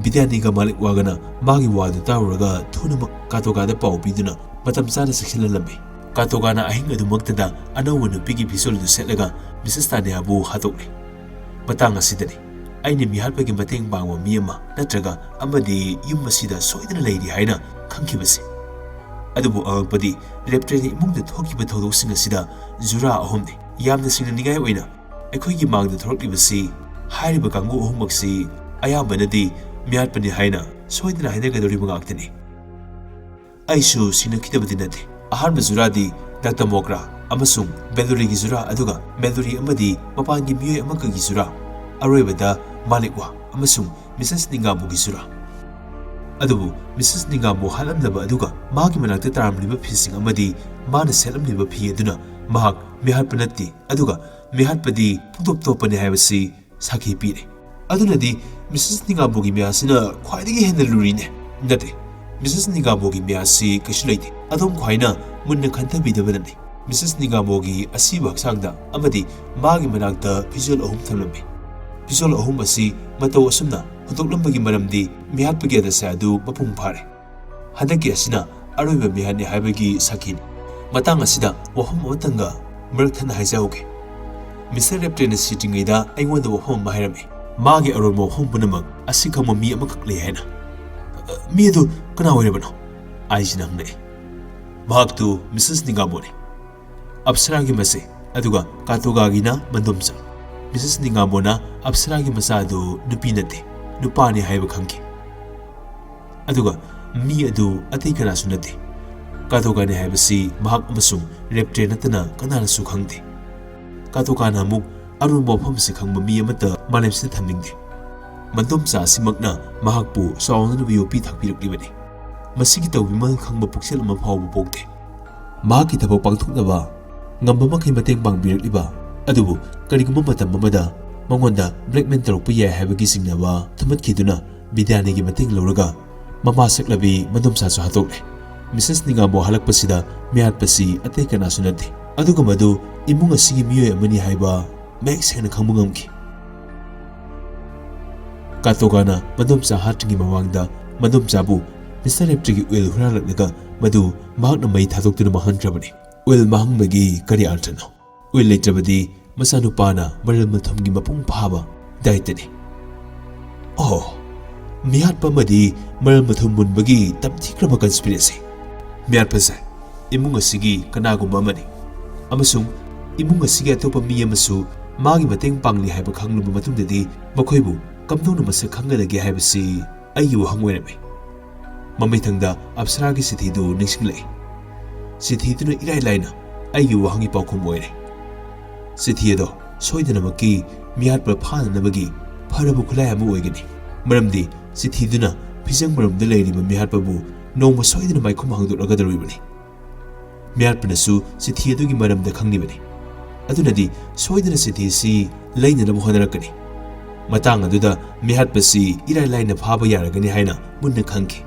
ꯕꯤꯗ꯭ꯌꯥꯅꯤꯒ ꯃꯥꯂꯤꯛꯋꯥꯒꯅ ꯃꯥꯒꯤ ꯋꯥꯗꯨ ꯇꯥꯔꯨꯔꯒ ꯊꯨꯅꯃꯛ ꯀꯥꯇꯣꯀꯥꯗ ꯄꯥꯎ ꯄꯤꯗꯨꯅ ꯃꯇꯝ ꯆꯥꯅ ꯆꯦꯛꯁꯤꯜꯍꯜꯂꯝꯃꯤ꯫ ꯀꯥꯇꯣꯀꯥꯅ ꯑꯍꯤꯡ ꯑꯗꯨꯃꯛꯇꯗ ꯑꯅꯧꯕ ꯅꯨꯄꯤꯒꯤ ꯐꯤꯖꯣꯜ ꯑꯗꯨ ꯁꯦꯠꯂꯒ ꯃꯤꯁꯦꯁ ꯇꯥꯅꯤꯌꯥꯕꯨ ꯍꯥꯠꯇꯣꯛꯂꯦ꯫ ꯃꯇꯥꯡ ꯑꯁꯤꯗꯅꯤ ꯑꯩꯅ ꯃꯤꯍꯥꯠꯄꯒꯤ ꯃꯇꯦꯡ ꯄꯥꯡꯕ ꯃꯤ ꯑꯃ ꯅꯠꯇ꯭ꯔꯒ ꯑꯃꯗꯤ ꯌꯨꯝ ꯑꯁꯤꯗ ꯁꯣꯏꯗꯅ ꯂꯩꯔꯤ ꯍꯥꯏꯅ ꯈꯪꯈꯤꯕꯁꯦ꯫ ꯑꯗꯨꯕꯨ ꯑꯉꯛꯄꯗꯤ ꯂꯦꯞꯇ꯭ꯔꯦꯅ ꯏꯃꯨꯡꯗ ꯊꯣꯛꯈꯤꯕ ꯊꯧꯗꯣꯛꯁꯤꯡ ꯑꯁꯤꯗ ꯖꯨꯔꯥ ꯑꯍꯨꯝꯅꯤ꯫ ꯌꯥꯝꯅ ꯁꯤꯡꯅꯅꯤꯡꯉꯥꯏ ꯑꯣꯏꯅ ꯑꯩꯈꯣꯏꯒꯤ ꯃꯥꯡꯗ ꯊꯣꯔꯛꯂꯤꯕꯁꯤ ꯍꯥꯏꯔꯤꯕ ꯀꯥꯡꯕꯨ ꯑꯍꯨꯝꯃꯛꯁꯤ ꯑꯌꯥꯝꯕꯅꯗꯤ ꯃꯤꯍꯥꯠꯄꯅꯤ ꯍꯥꯏꯅ ꯁꯣꯏꯗꯅ ꯍꯥꯏꯅꯒꯗꯧꯔꯤꯕ ꯉꯥꯛꯇꯅꯤ꯫ ꯑꯩꯁꯨ ꯁꯤꯡꯅꯈꯤꯗꯕꯗꯤ ꯅꯠꯇꯦ꯫ ꯑꯍꯥꯟꯕ ꯖꯨꯔꯥꯗꯤ ꯗꯥꯛꯇꯔ ꯃꯣꯒ꯭ꯔꯥ ꯑꯃꯁꯨꯡ ꯕꯦꯂꯨꯔꯤꯒꯤ ꯖꯨꯔꯥ, ꯑꯗꯨꯒ ꯕꯦꯂꯨꯔꯤ ꯑꯃꯗꯤ ꯃꯄꯥꯟꯒꯤ ꯃꯤꯑꯣꯏ ꯑꯃꯈꯛꯀꯤ ꯖꯨꯔꯥ, ꯑꯔꯣꯏꯕꯗ ꯃꯥꯂꯤꯛꯋꯥ ꯑꯃꯁꯨꯡ ꯃꯤꯁꯦꯁ ꯅꯤꯡꯒꯥꯃꯨꯒꯤ ꯖꯨꯔꯥ꯫ ꯑꯗꯨꯕꯨ ꯃꯤꯁꯦꯁ ꯅꯤꯡꯒꯥꯃꯨ ꯍꯥꯠꯂꯝꯂꯕ ꯑꯗꯨꯒ ꯃꯥꯒꯤ ꯃꯅꯥꯛꯇ ꯇꯥꯔꯝꯂꯤꯕ ꯐꯤꯁꯤꯡ ꯑꯃꯗꯤ ꯃꯥꯅ ꯁꯦꯠꯂꯝꯂꯤꯕ ꯐꯤ ꯑꯗꯨꯅ ꯃꯍꯥꯛ ꯃꯤꯍꯥꯠꯄ ꯅꯠꯇꯦ, ꯑꯗꯨꯒ ꯃꯤꯍꯥꯠꯄꯗꯤ ꯄꯨꯡꯇꯣꯞ ꯇꯣꯞꯄꯅꯤ ꯍꯥꯏꯕꯁꯤ ꯁꯥꯈꯤ ꯄꯤꯔꯦ꯫ ꯑꯗꯨꯅꯗꯤ ꯃꯤꯁꯦꯁ ꯅꯤꯡꯉꯥꯝꯕꯣꯒꯤ ꯃꯌꯥꯁꯤꯅ ꯈ꯭ꯋꯥꯏꯗꯒꯤ ꯍꯦꯟꯅ ꯂꯨꯔꯤꯅꯦ꯫ ꯅꯠꯇꯦ, ꯃꯤꯁꯦꯁ ꯅꯤꯡꯉꯥꯝꯕꯣꯒꯤ ꯃꯌꯥꯁꯤ ꯀꯩꯁꯨ ꯂꯩꯇꯦ꯫ ꯑꯗꯣꯝ ꯈ꯭ꯋꯥꯏꯅ ꯃꯨꯟꯅ ꯈꯟꯊꯕꯤꯗꯕꯅꯅꯤ꯫ ꯃꯤꯁꯦꯁ ꯅꯤꯡꯉꯥꯝꯕꯣꯒꯤ ꯑꯁꯤꯕ ꯍꯛꯆꯥꯡꯗ ꯑꯃꯗꯤ ꯃꯥꯒꯤ ꯃꯅꯥꯛꯇ ꯐꯤꯖꯣꯜ ꯑꯍꯨꯝ ꯊꯝꯂꯝꯃꯤ꯫ ꯐꯤꯖꯣꯜ ꯑꯍꯨꯝ ꯑꯁꯤ ꯃꯇꯧ ꯑꯁꯨꯝꯅ ꯍꯨꯟꯗꯣꯛꯂꯝꯕꯒꯤ ꯃꯔꯝꯗꯤ ꯃꯤꯍꯥꯠꯄꯒꯤ ꯑꯗꯁꯥ ꯑꯗꯨ ꯃꯄꯨꯡ ꯐꯥꯔꯦ꯫ ꯍꯟꯗꯛꯀꯤ ꯑꯁꯤꯅ ꯑꯔꯣꯏꯕ ꯃꯤꯍꯥꯠꯅꯤ ꯍꯥꯏꯕꯒꯤ ꯁꯥꯈꯤꯅꯤ꯫ ꯃꯇꯥꯡ ꯑꯁꯤꯗ ꯋꯥꯐꯝ ꯑꯃꯇꯪꯒ ꯃꯔꯛ ꯊꯠꯅ ꯍꯥꯏꯖꯍꯧꯒꯦ꯫ ꯃꯤꯁꯇꯔ ꯔꯦꯞꯇ꯭ꯔꯦꯅ ꯁꯤꯗ꯭ꯔꯤꯉꯩꯗ ꯑꯩꯉꯣꯟꯗ ꯋꯥꯐꯝ ꯑꯃ ꯍꯥꯏꯔꯝꯃꯤ꯫ ꯃꯥꯒꯤ ꯑꯔꯣꯟꯕ ꯋꯥꯐꯝ ꯄꯨꯝꯅꯃꯛ ꯑꯁꯤ ꯈꯪꯕ ꯃꯤ ꯑꯃꯈꯛ ꯂꯩ ꯍꯥꯏꯅ꯫ "ꯃꯤ ꯑꯗꯨ ꯀꯅꯥ ꯑꯣꯏꯔꯕꯅꯣ?" ꯑꯥꯏꯖꯤꯅ ꯍꯪꯂꯛꯏ꯫ "ꯃꯍꯥꯛꯇꯨ ꯃꯤꯁꯦꯁ ꯅꯤꯡꯒꯥꯝꯕꯣꯅꯤ, ꯑꯞꯁꯔꯥꯒꯤ ꯃꯆꯦ, ꯑꯗꯨꯒ ꯀꯥꯇꯣꯒꯥꯒꯤꯅ ꯃꯗꯣꯝꯆꯥ꯫ ꯃꯤꯁꯦꯁ ꯅꯤꯡꯒꯥꯝꯕꯣꯅ ꯑꯞꯁꯔꯥꯒꯤ ꯃꯆꯥ ꯑꯗꯨ ꯅꯨꯄꯤ ꯅꯠꯇꯦ, ꯅꯨꯄꯥꯅꯤ ꯍꯥꯏꯕ ꯈꯪꯈꯤ꯫ ꯑꯗꯨꯒ ꯃꯤ ꯑꯗꯨ ꯑꯇꯩ ꯀꯅꯥꯁꯨ ꯅꯠꯇꯦ꯫ ꯀꯥꯇꯣꯒꯥꯅꯤ ꯍꯥꯏꯕꯁꯤ ꯃꯍꯥꯛ ꯑꯃꯁꯨꯡ ꯔꯦꯞꯇ꯭ꯔꯦ ꯅꯠꯇꯅ ꯀꯅꯥꯅꯁꯨ ꯈꯪꯗꯦ꯫ ꯀꯥꯇꯣꯒꯥꯅ ꯑꯃꯨꯛ ꯑꯔꯣꯟꯕ ꯋꯥꯐꯝꯁꯤ ꯈꯪꯕ ꯃꯤ ꯑꯃꯠꯇ ꯃꯥꯂꯦꯝꯁꯤꯗ ꯊꯝꯅꯤꯡꯗꯦ꯫ ꯃꯗꯣꯝꯆꯥ ꯑꯁꯤꯃꯛꯅ ꯃꯍꯥꯛꯄꯨ ꯆꯥꯎꯅꯅꯕ ꯌꯣꯛꯄꯤ ꯊꯥꯛꯄꯤꯔꯛꯂꯤꯕꯅꯤ꯫ ꯃꯁꯤꯒꯤ ꯇꯧꯕꯤꯃꯜ ꯈꯪꯕ ꯄꯨꯛꯆꯦꯜ ꯑꯃ ꯐꯥꯎꯕ ꯄꯣꯛꯇꯦ꯫ ꯃꯍꯥꯛꯀꯤ ꯊꯕꯛ ꯄꯥꯡꯊꯣꯛꯅꯕ ꯉꯝꯕ ꯃꯈꯩ ꯃꯇꯦꯡ ꯄꯥꯡꯕꯤꯔꯛꯂꯤꯕ ꯑꯗꯨꯕꯨ ꯀꯔꯤꯒꯨꯝꯕ ꯃꯇꯝ ꯑꯃꯗ ꯃꯉꯣꯟꯗ ꯕ꯭ꯂꯦꯛꯃꯦꯟ ꯇꯧꯔꯛꯄ ꯌꯥꯏ ꯍꯥꯏꯕꯒꯤ ꯆꯤꯡꯅꯕ ꯊꯨꯝꯍꯠꯈꯤꯗꯨꯅ ꯕꯤꯗ꯭ꯌꯥꯅꯤꯒꯤ ꯃꯇꯦꯡ ꯂꯧꯔꯒ ꯃꯃꯥ ꯁꯛꯂꯕꯤ ꯃꯗꯣꯝꯆꯥꯁꯨ ꯍꯥꯠꯇꯣꯛꯂꯦ꯫ ꯃꯤꯁꯦꯁ ꯅꯤꯡꯉꯥꯝꯕꯣ ꯍꯜꯂꯛꯄꯁꯤꯗ ꯃꯤꯍꯥꯠꯄꯁꯤ ꯑꯇꯩ ꯀꯅꯥꯁꯨ ꯅꯠꯇꯦ, ꯑꯗꯨꯒ ꯃꯗꯨ ꯏꯃꯨꯡ ꯑꯁꯤꯒꯤ ꯃꯤꯑꯣꯏ ꯑꯃꯅꯤ ꯍꯥꯏꯕ ꯃꯌꯦꯛ ꯁꯦꯡꯅ ꯈꯪꯕ ꯉꯝꯈꯤ꯫ ꯀꯥꯇꯣꯒꯥꯅ ꯃꯗꯣꯝꯆꯥ ꯍꯥꯠꯇ꯭ꯔꯤꯉꯩ ꯃꯃꯥꯡꯗ ꯃꯗꯣꯝꯆꯥꯕꯨ ꯃꯤꯁꯇꯔ ꯔꯦꯞꯇ꯭ꯔꯤꯒꯤ ꯎꯏꯜ ꯍꯨꯔꯥꯜꯂꯛꯂꯒ ꯃꯗꯨ ꯃꯍꯥꯛꯅ ꯃꯩ ꯊꯥꯗꯣꯛꯇꯨꯅ ꯃꯥꯡꯍꯟꯈ꯭ꯔꯕꯅꯤ꯫ ꯎꯏꯜ ꯃꯥꯡꯍꯟꯕꯒꯤ ꯀꯔꯤ ꯑꯥꯔꯊꯅꯣ? ꯎꯏꯜ ꯂꯩꯇ꯭ꯔꯕꯗꯤ ꯃꯆꯥꯅꯨꯄꯥꯅ ꯃꯔꯜ ꯃꯊꯨꯝꯒꯤ ꯃꯄꯨꯡ ꯐꯥꯕ ꯗꯥꯏꯠꯇꯅꯤ꯫ ꯑꯣ, ꯃꯤꯍꯥꯠꯄ ꯑꯃꯗꯤ ꯃꯔꯜ ꯃꯊꯨꯝ ꯃꯨꯟꯕꯒꯤ ꯇꯝꯊꯤꯈ꯭ꯔꯕ ꯀꯟꯁꯄꯤꯔꯦꯁꯤ꯫ ꯃꯤꯍꯥꯠꯄꯁꯦ ꯏꯃꯨꯡ ꯑꯁꯤꯒꯤ ꯀꯅꯥꯒꯨꯝꯕ ꯑꯃꯅꯤ, ꯑꯃꯁꯨꯡ ꯏꯃꯨꯡ ꯑꯁꯤꯒꯤ ꯑꯇꯣꯞꯄ ꯃꯤ ꯑꯃꯁꯨ ꯃꯥꯒꯤ ꯃꯇꯦꯡ ꯄꯥꯡꯂꯤ ꯍꯥꯏꯕ ꯈꯪꯂꯕ ꯃꯇꯨꯡꯗꯗꯤ ꯃꯈꯣꯏꯕꯨ ꯀꯝꯗꯧꯅ ꯃꯁꯛ ꯈꯪꯒꯗꯒꯦ ꯍꯥꯏꯕꯁꯤ ꯑꯩꯒꯤ ꯋꯥꯍꯪ ꯑꯣꯏꯔꯝꯃꯤ꯫ ꯃꯃꯩꯊꯪꯗ ꯑꯞꯁꯔꯥꯒꯤ ꯆꯤꯊꯤꯗꯨ ꯅꯤꯡꯁꯤꯡꯂꯛꯏ꯫ ꯆꯤꯊꯤꯗꯨꯅ ꯏꯔꯥꯏ ꯂꯥꯏꯅ ꯑꯩꯒꯤ ꯋꯥꯍꯪꯒꯤ ꯄꯥꯎꯈꯨꯝ ꯑꯣꯏꯔꯦ꯫ ꯆꯤꯊꯤ ꯑꯗꯣ ꯁꯣꯏꯗꯅꯃꯛꯀꯤ ꯃꯤꯍꯥꯠꯄ ꯐꯥꯅꯅꯕꯒꯤ ꯐꯔꯕ ꯈꯨꯠꯂꯥꯏ ꯑꯃ ꯑꯣꯏꯒꯅꯤ, ꯃꯔꯝꯗꯤ ꯆꯤꯊꯤꯗꯨꯅ ꯐꯤꯖꯪ ꯃꯔꯨꯝꯗ ꯂꯩꯔꯤꯕ ꯃꯤꯍꯥꯠꯄꯕꯨ ꯅꯣꯡꯃ ꯁꯣꯏꯗꯅ ꯃꯥꯏꯈꯨꯝ ꯍꯥꯡꯗꯣꯛꯂꯒꯗꯧꯔꯤꯕꯅꯤ꯫ ꯃꯤꯍꯥꯠꯄꯅꯁꯨ ꯆꯤꯊꯤ ꯑꯗꯨꯒꯤ ꯃꯔꯝꯗ ꯈꯪꯂꯤꯕꯅꯤ꯫ ꯑꯗꯨꯅꯗꯤ ꯁꯣꯏꯗꯅ ꯆꯤꯊꯤ ꯑꯁꯤ ꯂꯩꯅꯅꯕ ꯍꯣꯠꯅꯔꯛꯀꯅꯤ꯫ ꯃꯇꯥꯡ ꯑꯗꯨꯗ ꯃꯤꯍꯥꯠꯄꯁꯤ ꯏꯔꯥꯏ ꯂꯥꯏꯅ ꯐꯥꯕ ꯌꯥꯔꯒꯅꯤ ꯍꯥꯏꯅ ꯃꯨꯟꯅ ꯈꯪꯈꯤ꯫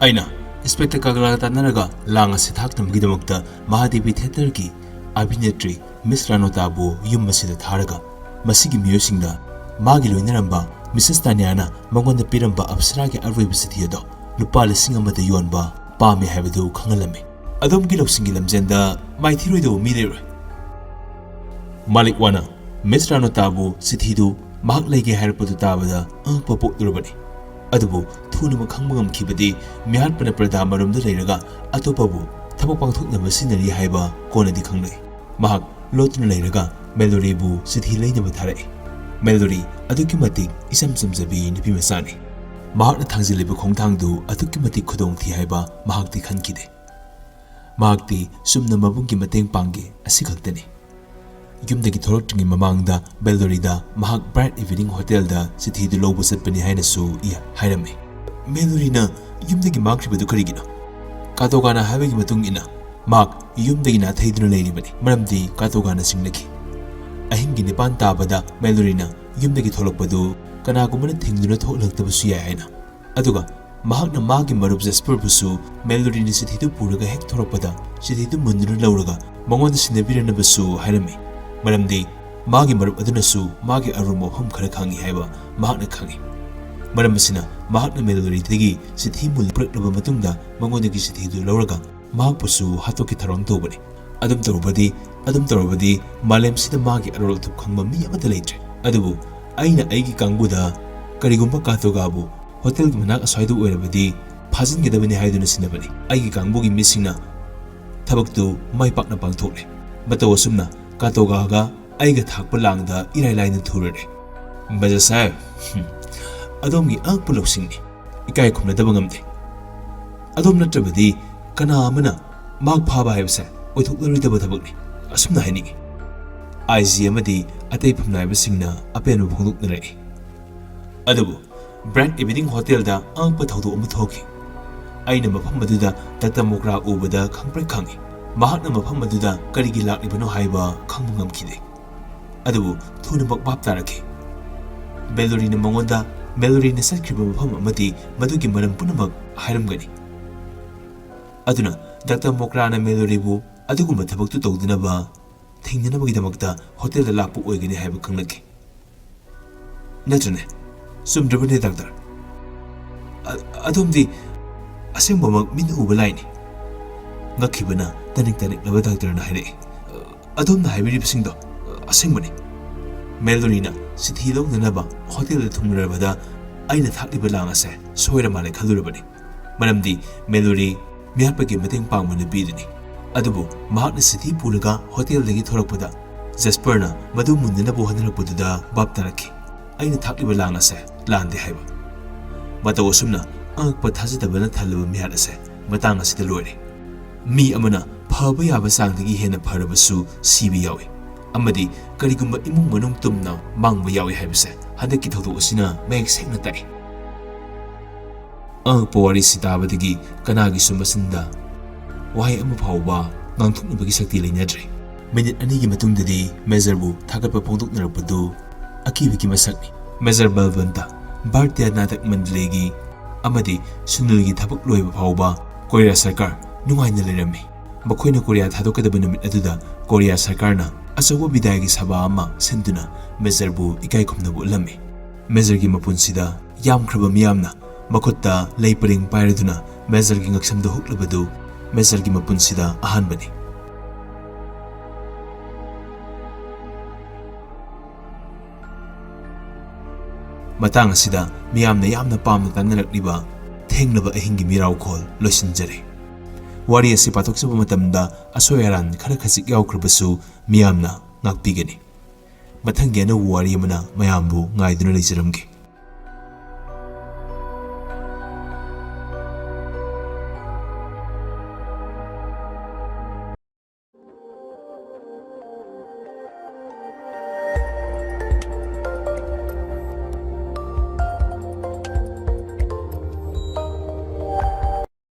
ꯑꯩꯅ ꯏꯟꯁꯄꯦꯛꯇꯔ ꯀꯒꯂꯥꯒ ꯇꯥꯟꯅꯔꯒ ꯂꯥꯡ ꯑꯁꯤ ꯊꯥꯛꯅꯕꯒꯤꯗꯃꯛꯇ ꯃꯍꯥꯗꯦꯕꯤ ꯊꯤꯌꯦꯇꯔꯒꯤ ꯑꯚꯤꯅꯦꯇ꯭ꯔꯤ ꯃꯤꯁ ꯔꯥꯅꯣꯇꯥꯕꯨ ꯌꯨꯝ ꯑꯁꯤꯗ ꯊꯥꯔꯒ ꯃꯁꯤꯒꯤ ꯃꯤꯑꯣꯏꯁꯤꯡꯗ ꯃꯥꯒꯤ ꯂꯣꯏꯅꯔꯝꯕ ꯃꯤꯁꯦꯁ ꯇꯥꯅꯤꯌꯥꯅ ꯃꯉꯣꯟꯗ ꯄꯤꯔꯝꯕ ꯑꯞꯁꯔꯥꯒꯤ ꯑꯔꯣꯏꯕ ꯆꯤꯊꯤ ꯑꯗꯣ ꯂꯨꯄꯥ ꯂꯤꯁꯤꯡ ꯑꯃꯗ ꯌꯣꯟꯕ ꯄꯥꯝꯃꯤ ꯍꯥꯏꯕꯗꯨ ꯈꯪꯍꯜꯂꯝꯃꯤ꯫ ꯑꯗꯣꯝꯒꯤ ꯂꯧꯁꯤꯡꯒꯤ ꯂꯝꯖꯦꯟꯗ ꯃꯥꯏꯊꯤꯔꯣꯏꯗꯕ ꯃꯤ ꯂꯩꯔꯣꯏ꯫ ꯃꯥꯂꯤꯛ ꯋꯥꯅ ꯃꯤꯁ ꯔꯥꯅꯣꯇꯥꯕꯨ ꯆꯤꯊꯤꯗꯨ ꯃꯍꯥꯛ ꯂꯩꯒꯦ ꯍꯥꯏꯔꯛꯄꯗꯨ ꯇꯥꯕꯗ ꯑꯉꯛꯄ ꯄꯣꯛꯂꯨꯔꯕꯅꯤ꯫ ꯑꯗꯨꯕꯨ ꯊꯨꯅꯃꯛ ꯈꯪꯕ ꯉꯝꯈꯤꯕꯗꯤ ꯃꯤꯍꯥꯠꯄꯅ ꯄ꯭ꯔꯗꯥ ꯃꯔꯨꯝꯗ ꯂꯩꯔꯒ ꯑꯇꯣꯞꯄꯕꯨ ꯊꯕꯛ ꯄꯥꯡꯊꯣꯛꯅꯕ ꯁꯤꯖꯤꯟꯅꯔꯤ ꯍꯥꯏꯕ ꯀꯣꯟꯅꯗꯤ ꯈꯪꯂꯛꯏ꯫ ꯃꯍꯥꯛ ꯂꯣꯠꯇꯨꯅ ꯂꯩꯔꯒ ꯃꯦꯂꯣꯔꯤꯕꯨ ꯆꯤꯊꯤ ꯂꯩꯅꯕ ꯊꯥꯔꯛꯏ꯫ ꯃꯦꯂꯣꯔꯤ ꯑꯗꯨꯛꯀꯤ ꯃꯇꯤꯛ ꯏꯆꯝ ꯆꯝꯖꯕꯤ ꯅꯨꯄꯤ ꯃꯆꯥꯅꯤ꯫ ꯃꯍꯥꯛꯅ ꯊꯥꯡꯖꯤꯜꯂꯤꯕ ꯈꯣꯡꯊꯥꯡꯗꯨ ꯑꯗꯨꯛꯀꯤ ꯃꯇꯤꯛ ꯈꯨꯗꯣꯡꯊꯤ ꯍꯥꯏꯕ ꯃꯍꯥꯛꯇꯤ ꯈꯟꯈꯤꯗꯦ꯫ ꯃꯍꯥꯛꯇꯤ ꯆꯨꯝꯅ ꯃꯕꯨꯡꯒꯤ ꯃꯇꯦꯡ ꯄꯥꯡꯒꯦ ꯑꯁꯤ ꯈꯛꯇꯅꯤ꯫ ꯌꯨꯝꯗꯒꯤ ꯊꯣꯛꯂꯛꯇ꯭ꯔꯤꯉꯩ ꯃꯃꯥꯡꯗ ꯃꯦꯂꯣꯔꯤꯗ ꯃꯍꯥꯛ ꯕ꯭ꯔꯥꯏꯠ ꯏꯚꯤꯅꯤꯡ ꯍꯣꯇꯦꯜꯗ ꯆꯤꯊꯤꯗꯨ ꯂꯧꯕ ꯆꯠꯄꯅꯤ ꯍꯥꯏꯅꯁꯨ ꯏ ꯍꯥꯏꯔꯝꯃꯤ꯫ ꯃꯦꯂꯣꯔꯤꯅ ꯌꯨꯝꯗꯒꯤ ꯃꯥꯡꯈ꯭ꯔꯤꯕꯗꯨ ꯀꯔꯤꯒꯤꯅꯣ? ꯀꯥꯇꯣꯒꯥꯅ ꯍꯥꯏꯕꯒꯤ ꯃꯇꯨꯡ ꯏꯟꯅ ꯃꯍꯥꯛ ꯌꯨꯝꯗꯒꯤ ꯅꯥꯊꯩꯗꯨꯅ ꯂꯩꯔꯤꯕꯅꯤ, ꯃꯔꯝꯗꯤ ꯀꯥꯇꯣꯒꯥꯅ ꯆꯤꯡꯅꯈꯤ꯫ ꯑꯍꯤꯡꯒꯤ ꯅꯤꯄꯥꯟ ꯇꯥꯕꯗ ꯃꯦꯂꯣꯔꯤꯅ ꯌꯨꯝꯗꯒꯤ ꯊꯣꯛꯂꯛꯄꯗꯨ ꯀꯅꯥꯒꯨꯝꯕꯅ ꯊꯤꯡꯗꯨꯅ ꯊꯣꯛꯍꯜꯂꯛꯇꯕꯁꯨ ꯌꯥꯏ ꯍꯥꯏꯅ꯫ ꯑꯗꯨꯒ ꯃꯍꯥꯛꯅ ꯃꯥꯒꯤ ꯃꯔꯨꯞ ꯖꯦꯁꯄꯔꯕꯨꯁꯨ ꯃꯦꯂꯣꯔꯤꯅ ꯆꯤꯊꯤꯗꯨ ꯄꯨꯔꯒ ꯍꯦꯛ ꯊꯣꯔꯛꯄꯗ ꯆꯤꯊꯤꯗꯨ ꯃꯨꯟꯗꯨꯅ ꯂꯧꯔꯒ ꯃꯉꯣꯟꯗ ꯁꯤꯟꯅꯕꯤꯔꯅꯕꯁꯨ ꯍꯥꯏꯔꯝꯃꯤ, ꯃꯔꯝꯗꯤ ꯃꯥꯒꯤ ꯃꯔꯨꯞ ꯑꯗꯨꯅꯁꯨ ꯃꯥꯒꯤ ꯑꯔꯨꯝꯕ ꯃꯐꯝ ꯈꯔ ꯈꯪꯏ ꯍꯥꯏꯕ ꯃꯍꯥꯛꯅ ꯈꯪꯏ꯫ ꯃꯔꯝ ꯑꯁꯤꯅ ꯃꯍꯥꯛꯅ ꯃꯦꯂꯣꯔꯤꯗꯒꯤ ꯆꯤꯊꯤ ꯃꯨꯜ ꯄꯨꯔꯛꯂꯕ ꯃꯇꯨꯡꯗ ꯃꯉꯣꯟꯗꯒꯤ ꯆꯤꯊꯤꯗꯨ ꯂꯧꯔꯒ ꯃꯍꯥꯛꯄꯨꯁꯨ ꯍꯥꯠꯇꯣꯛꯀꯦ ꯊꯧꯔꯥꯡ ꯇꯧꯕꯅꯤ꯫ ꯑꯗꯨꯝ ꯇꯧꯔꯕꯗꯤ, ꯑꯗꯨꯝ ꯇꯧꯔꯕꯗꯤ ꯃꯥꯂꯦꯝꯁꯤꯗ ꯃꯥꯒꯤ ꯑꯔꯣꯜ ꯑꯊꯨꯞ ꯈꯪꯕ ꯃꯤ ꯑꯃꯠꯇ ꯂꯩꯇ꯭ꯔꯦ꯫ ꯑꯗꯨꯕꯨ ꯑꯩꯅ ꯑꯩꯒꯤ ꯀꯥꯡꯕꯨꯗ ꯀꯔꯤꯒꯨꯝꯕ ꯀꯥꯇꯣꯒꯥꯕꯨ ꯍꯣꯇꯦꯜꯒꯤ ꯃꯅꯥꯛ ꯑꯁ꯭ꯋꯥꯏꯗ ꯑꯣꯏꯔꯕꯗꯤ ꯐꯥꯖꯤꯟꯒꯗꯕꯅꯤ ꯍꯥꯏꯗꯨꯅ ꯁꯤꯟꯅꯕꯅꯤ꯫ ꯑꯩꯒꯤ ꯀꯥꯡꯕꯨꯒꯤ ꯃꯤꯁꯤꯡꯅ ꯊꯕꯛꯇꯨ ꯃꯥꯏ ꯄꯥꯛꯅ ꯄꯥꯡꯊꯣꯛꯂꯦ꯫ ꯃꯇꯧ ꯑꯁꯨꯝꯅ ꯀꯥꯇꯣꯒꯥꯒ ꯑꯩꯒ ꯊꯥꯛꯄ ꯂꯥꯡꯗ ꯏꯔꯥꯏ ꯂꯥꯏꯅ ꯊꯨꯔꯔꯦ꯫ ꯃꯦꯖꯔ ꯁꯥꯍꯦꯕ, ꯍꯨꯝ, ꯑꯗꯣꯝꯒꯤ ꯑꯉꯛꯄ ꯂꯧꯁꯤꯡꯅꯤ꯫ ꯏꯀꯥꯏ ꯈꯨꯝꯅꯗꯕ ꯉꯝꯗꯦ꯫ ꯑꯗꯣꯝ ꯅꯠꯇ꯭ꯔꯕꯗꯤ ꯀꯅꯥ ꯑꯃꯅ ꯃꯍꯥꯛ ꯐꯥꯕ ꯍꯥꯏꯕꯁꯦ ꯑꯣꯏꯊꯣꯛꯂꯔꯣꯏꯗꯕ ꯊꯕꯛꯅꯤ꯫ ꯑꯁꯨꯝꯅ ꯍꯥꯏꯅꯤꯡꯏ꯫ ꯑꯥꯏ ꯖꯤ ꯑꯃꯗꯤ ꯑꯇꯩ ꯐꯝꯅꯥꯏꯕꯁꯤꯡꯅ ꯑꯄꯦꯟꯕ ꯐꯣꯡꯗꯣꯛꯅꯔꯛꯏ꯫ ꯑꯗꯨꯕꯨ ꯕ꯭ꯔꯥꯏꯠ ꯏꯚꯤꯅꯤꯡ ꯍꯣꯇꯦꯜꯗ ꯑꯉꯛꯄ ꯊꯧꯗꯣꯛ ꯑꯃ ꯊꯣꯛꯈꯤ꯫ ꯑꯩꯅ ꯃꯐꯝ ꯑꯗꯨꯗ ꯗꯥꯛꯇꯔ ꯃꯣꯒ꯭ꯔꯥ ꯎꯕꯗ ꯈꯪꯄ꯭ꯔꯦꯛ ꯈꯪꯉꯤ꯫ ꯃꯍꯥꯛꯅ ꯃꯐꯝ ꯑꯗꯨꯗ ꯀꯔꯤꯒꯤ ꯂꯥꯛꯂꯤꯕꯅꯣ ꯍꯥꯏꯕ ꯈꯪꯕ ꯉꯝꯈꯤꯗꯦ꯫ ꯑꯗꯨꯕꯨ ꯊꯨꯅꯃꯛ ꯚꯥꯞ ꯇꯥꯔꯛꯈꯤ꯫ ꯃꯦꯂꯣꯔꯤꯅ ꯃꯉꯣꯟꯗ ꯃꯦꯂꯣꯔꯤꯅ ꯆꯠꯈ꯭ꯔꯤꯕ ꯃꯐꯝ ꯑꯃꯗꯤ ꯃꯗꯨꯒꯤ ꯃꯔꯝ ꯄꯨꯝꯅꯃꯛ ꯍꯥꯏꯔꯝꯒꯅꯤ꯫ ꯑꯗꯨꯅ ꯗꯥꯛꯇꯔ ꯃꯣꯀ꯭ꯔꯥꯅ ꯃꯦꯂꯣꯔꯤꯕꯨ ꯑꯗꯨꯒꯨꯝꯕ ꯊꯕꯛꯇꯨ ꯇꯧꯗꯅꯕ ꯊꯤꯡꯅꯅꯕꯒꯤꯗꯃꯛꯇ ꯍꯣꯇꯦꯜꯗ ꯂꯥꯛꯄ ꯑꯣꯏꯒꯅꯤ ꯍꯥꯏꯕ ꯈꯪꯂꯛꯈꯤ꯫ ꯅꯠꯇ꯭ꯔꯅꯦ? ꯆꯨꯝꯗ꯭ꯔꯕꯅꯦ, ꯗꯥꯛꯇꯔ? ꯑ-, ꯑꯗꯣꯝꯗꯤ ꯑꯁꯦꯡꯕꯃꯛ ꯃꯤꯠꯅ ꯎꯕ ꯂꯥꯏꯅꯤ꯫ ꯉꯛꯈꯤꯕꯅ ꯇꯅꯤꯛ ꯇꯅꯤꯛꯂꯕ ꯗꯥꯛꯇꯔꯅ ꯍꯥꯏꯔꯛꯏ꯫ "ꯑꯗꯣꯝꯅ ꯍꯥꯏꯕꯤꯔꯤꯕꯁꯤꯡꯗꯣ ꯑꯁꯦꯡꯕꯅꯤ꯫ ꯃꯦꯂꯣꯔꯤꯅ ꯆꯤꯊꯤ ꯂꯧꯅꯅꯕ ꯍꯣꯇꯦꯜꯗ ꯊꯨꯡꯂꯔꯕꯗ ꯑꯩꯅ ꯊꯥꯛꯂꯤꯕ ꯂꯥꯡ ꯑꯁꯦ ꯁꯣꯏꯔ ꯃꯥꯜꯂꯦ ꯈꯜꯂꯨꯔꯕꯅꯤ꯫ ꯃꯔꯝꯗꯤ ꯃꯦꯂꯣꯔꯤ ꯃꯤꯍꯥꯠꯄꯒꯤ ꯃꯇꯦꯡ ꯄꯥꯡꯕ ꯅꯨꯄꯤꯗꯨꯅꯤ꯫ ꯑꯗꯨꯕꯨ ꯃꯍꯥꯛꯅ ꯆꯤꯊꯤ ꯄꯨꯔꯒ ꯍꯣꯇꯦꯜꯗꯒꯤ ꯊꯣꯔꯛꯄꯗ ꯖꯦꯁꯄꯔꯅ ꯃꯗꯨ ꯃꯨꯟꯅꯅꯕ ꯍꯣꯠꯅꯔꯛꯄꯗꯨꯗ ꯚꯥꯞ ꯇꯥꯔꯛꯈꯤ꯫ ꯑꯩꯅ ꯊꯥꯛꯂꯤꯕ ꯂꯥꯡ ꯑꯁꯦ ꯂꯥꯟꯗꯦ ꯍꯥꯏꯕ꯫ ꯃꯇꯧ ꯑꯁꯨꯝꯅ ꯑꯉꯛꯄ ꯊꯥꯖꯗꯕꯅ ꯊꯜꯂꯕ ꯃꯤꯍꯥꯠ ꯑꯁꯦ ꯃꯇꯥꯡ ꯑꯁꯤꯗ ꯂꯣꯏꯔꯦ꯫ ꯃꯤ ꯑꯃꯅ ꯐꯕ ꯌꯥꯕ ꯆꯥꯡꯗꯒꯤ ꯍꯦꯟꯅ ꯐꯔꯕꯁꯨ ꯁꯤꯕ ꯌꯥꯎꯏ, ꯑꯃꯗꯤ ꯀꯔꯤꯒꯨꯝꯕ ꯏꯃꯨꯡ ꯃꯅꯨꯡ ꯇꯨꯝꯅ ꯃꯥꯡꯕ ꯌꯥꯎꯏ ꯍꯥꯏꯕꯁꯦ ꯍꯟꯗꯛꯀꯤ ꯊꯧꯗꯣꯛ ꯑꯁꯤꯅ ꯃꯌꯦꯛ ꯁꯦꯡꯅ ꯇꯥꯛꯏ꯫ ꯑꯉꯛꯄ ꯋꯥꯔꯤꯁꯤ ꯇꯥꯕꯗꯒꯤ ꯀꯅꯥꯒꯤꯁꯨ ꯃꯆꯤꯟꯗ ꯋꯥꯍꯩ ꯑꯃ ꯐꯥꯎꯕ ꯉꯥꯡꯊꯣꯛꯅꯕꯒꯤ ꯁꯛꯇꯤ ꯂꯩꯅꯗ꯭ꯔꯦ꯫ ꯃꯤꯅꯤꯠ ꯑꯅꯤꯒꯤ ꯃꯇꯨꯡꯗꯗꯤ ꯃꯦꯖꯔꯕꯨ ꯊꯥꯒꯠꯄ ꯐꯣꯡꯗꯣꯛꯅꯔꯛꯄꯗꯨ ꯑꯀꯤꯕꯒꯤ ꯃꯁꯛꯅꯤ꯫ ꯃꯦꯖꯔ ꯕꯜꯕꯟꯇ, ꯚꯥꯔꯇꯤꯌꯥ ꯅꯥꯇꯛ ꯃꯟꯗꯂꯤꯒꯤ ꯑꯃꯗꯤ ꯁꯨꯅꯤꯜꯒꯤ ꯊꯕꯛ ꯂꯣꯏꯕ ꯐꯥꯎꯕ ꯀꯣꯔꯤꯌꯥ ꯁꯔꯀꯥꯔ ꯅꯨꯡꯉꯥꯏꯅ ꯂꯩꯔꯝꯃꯤ꯫ ꯃꯈꯣꯏꯅ ꯀꯣꯔꯤꯌꯥ ꯊꯥꯗꯣꯛꯀꯗꯕ ꯅꯨꯃꯤꯠ ꯑꯗꯨꯗ ꯀꯣꯔꯤꯌꯥ ꯁꯔꯀꯥꯔꯅ ꯑꯆꯧꯕ ꯕꯤꯗꯥꯏꯒꯤ ꯁꯚꯥ ꯑꯃ ꯁꯤꯟꯗꯨꯅ ꯃꯦꯖꯔꯕꯨ ꯏꯀꯥꯏ ꯈꯨꯝꯅꯕ ꯎꯠꯂꯝꯃꯤ꯫ ꯃꯦꯖꯔꯒꯤ ꯃꯄꯨꯟꯁꯤꯗ ꯌꯥꯝꯈ꯭ꯔꯕ ꯃꯤꯌꯥꯝꯅ ꯃꯈꯨꯠꯇ ꯂꯩ ꯄꯔꯦꯡ ꯄꯥꯏꯔꯗꯨꯅ ꯃꯦꯖꯔꯒꯤ ꯉꯛꯁꯝꯗ ꯍꯨꯛꯂꯕꯗꯨ ꯃꯦꯖꯔꯒꯤ ꯃꯄꯨꯟꯁꯤꯗ ꯑꯍꯥꯟꯕꯅꯤ꯫ ꯃꯇꯥꯡ ꯑꯁꯤꯗ ꯃꯤꯌꯥꯝꯅ ꯌꯥꯝꯅ ꯄꯥꯝꯅ ꯇꯥꯅꯔꯛꯂꯤꯕ ꯊꯦꯡꯂꯕ ꯑꯍꯤꯡꯒꯤ ꯃꯤꯔꯥꯎꯈꯣꯜ ꯂꯣꯏꯁꯤꯟꯖꯔꯦ꯫ ꯋꯥꯔꯤ ꯑꯁꯤ ꯄꯥꯊꯣꯛꯆꯕ ꯃꯇꯝꯗ ꯑꯁꯣꯏ ꯑꯔꯥꯟ ꯈꯔ ꯈꯖꯤꯛ ꯌꯥꯎꯈ꯭ꯔꯕꯁꯨ ꯃꯤꯌꯥꯝꯅ ꯉꯥꯛꯄꯤꯒꯅꯤ꯫ ꯃꯊꯪꯒꯤ ꯑꯅꯧꯕ ꯋꯥꯔꯤ ꯑꯃꯅ ꯃꯌꯥꯝꯕꯨ ꯉꯥꯏꯗꯨꯅ ꯂꯩꯖꯔꯝꯒꯦ꯫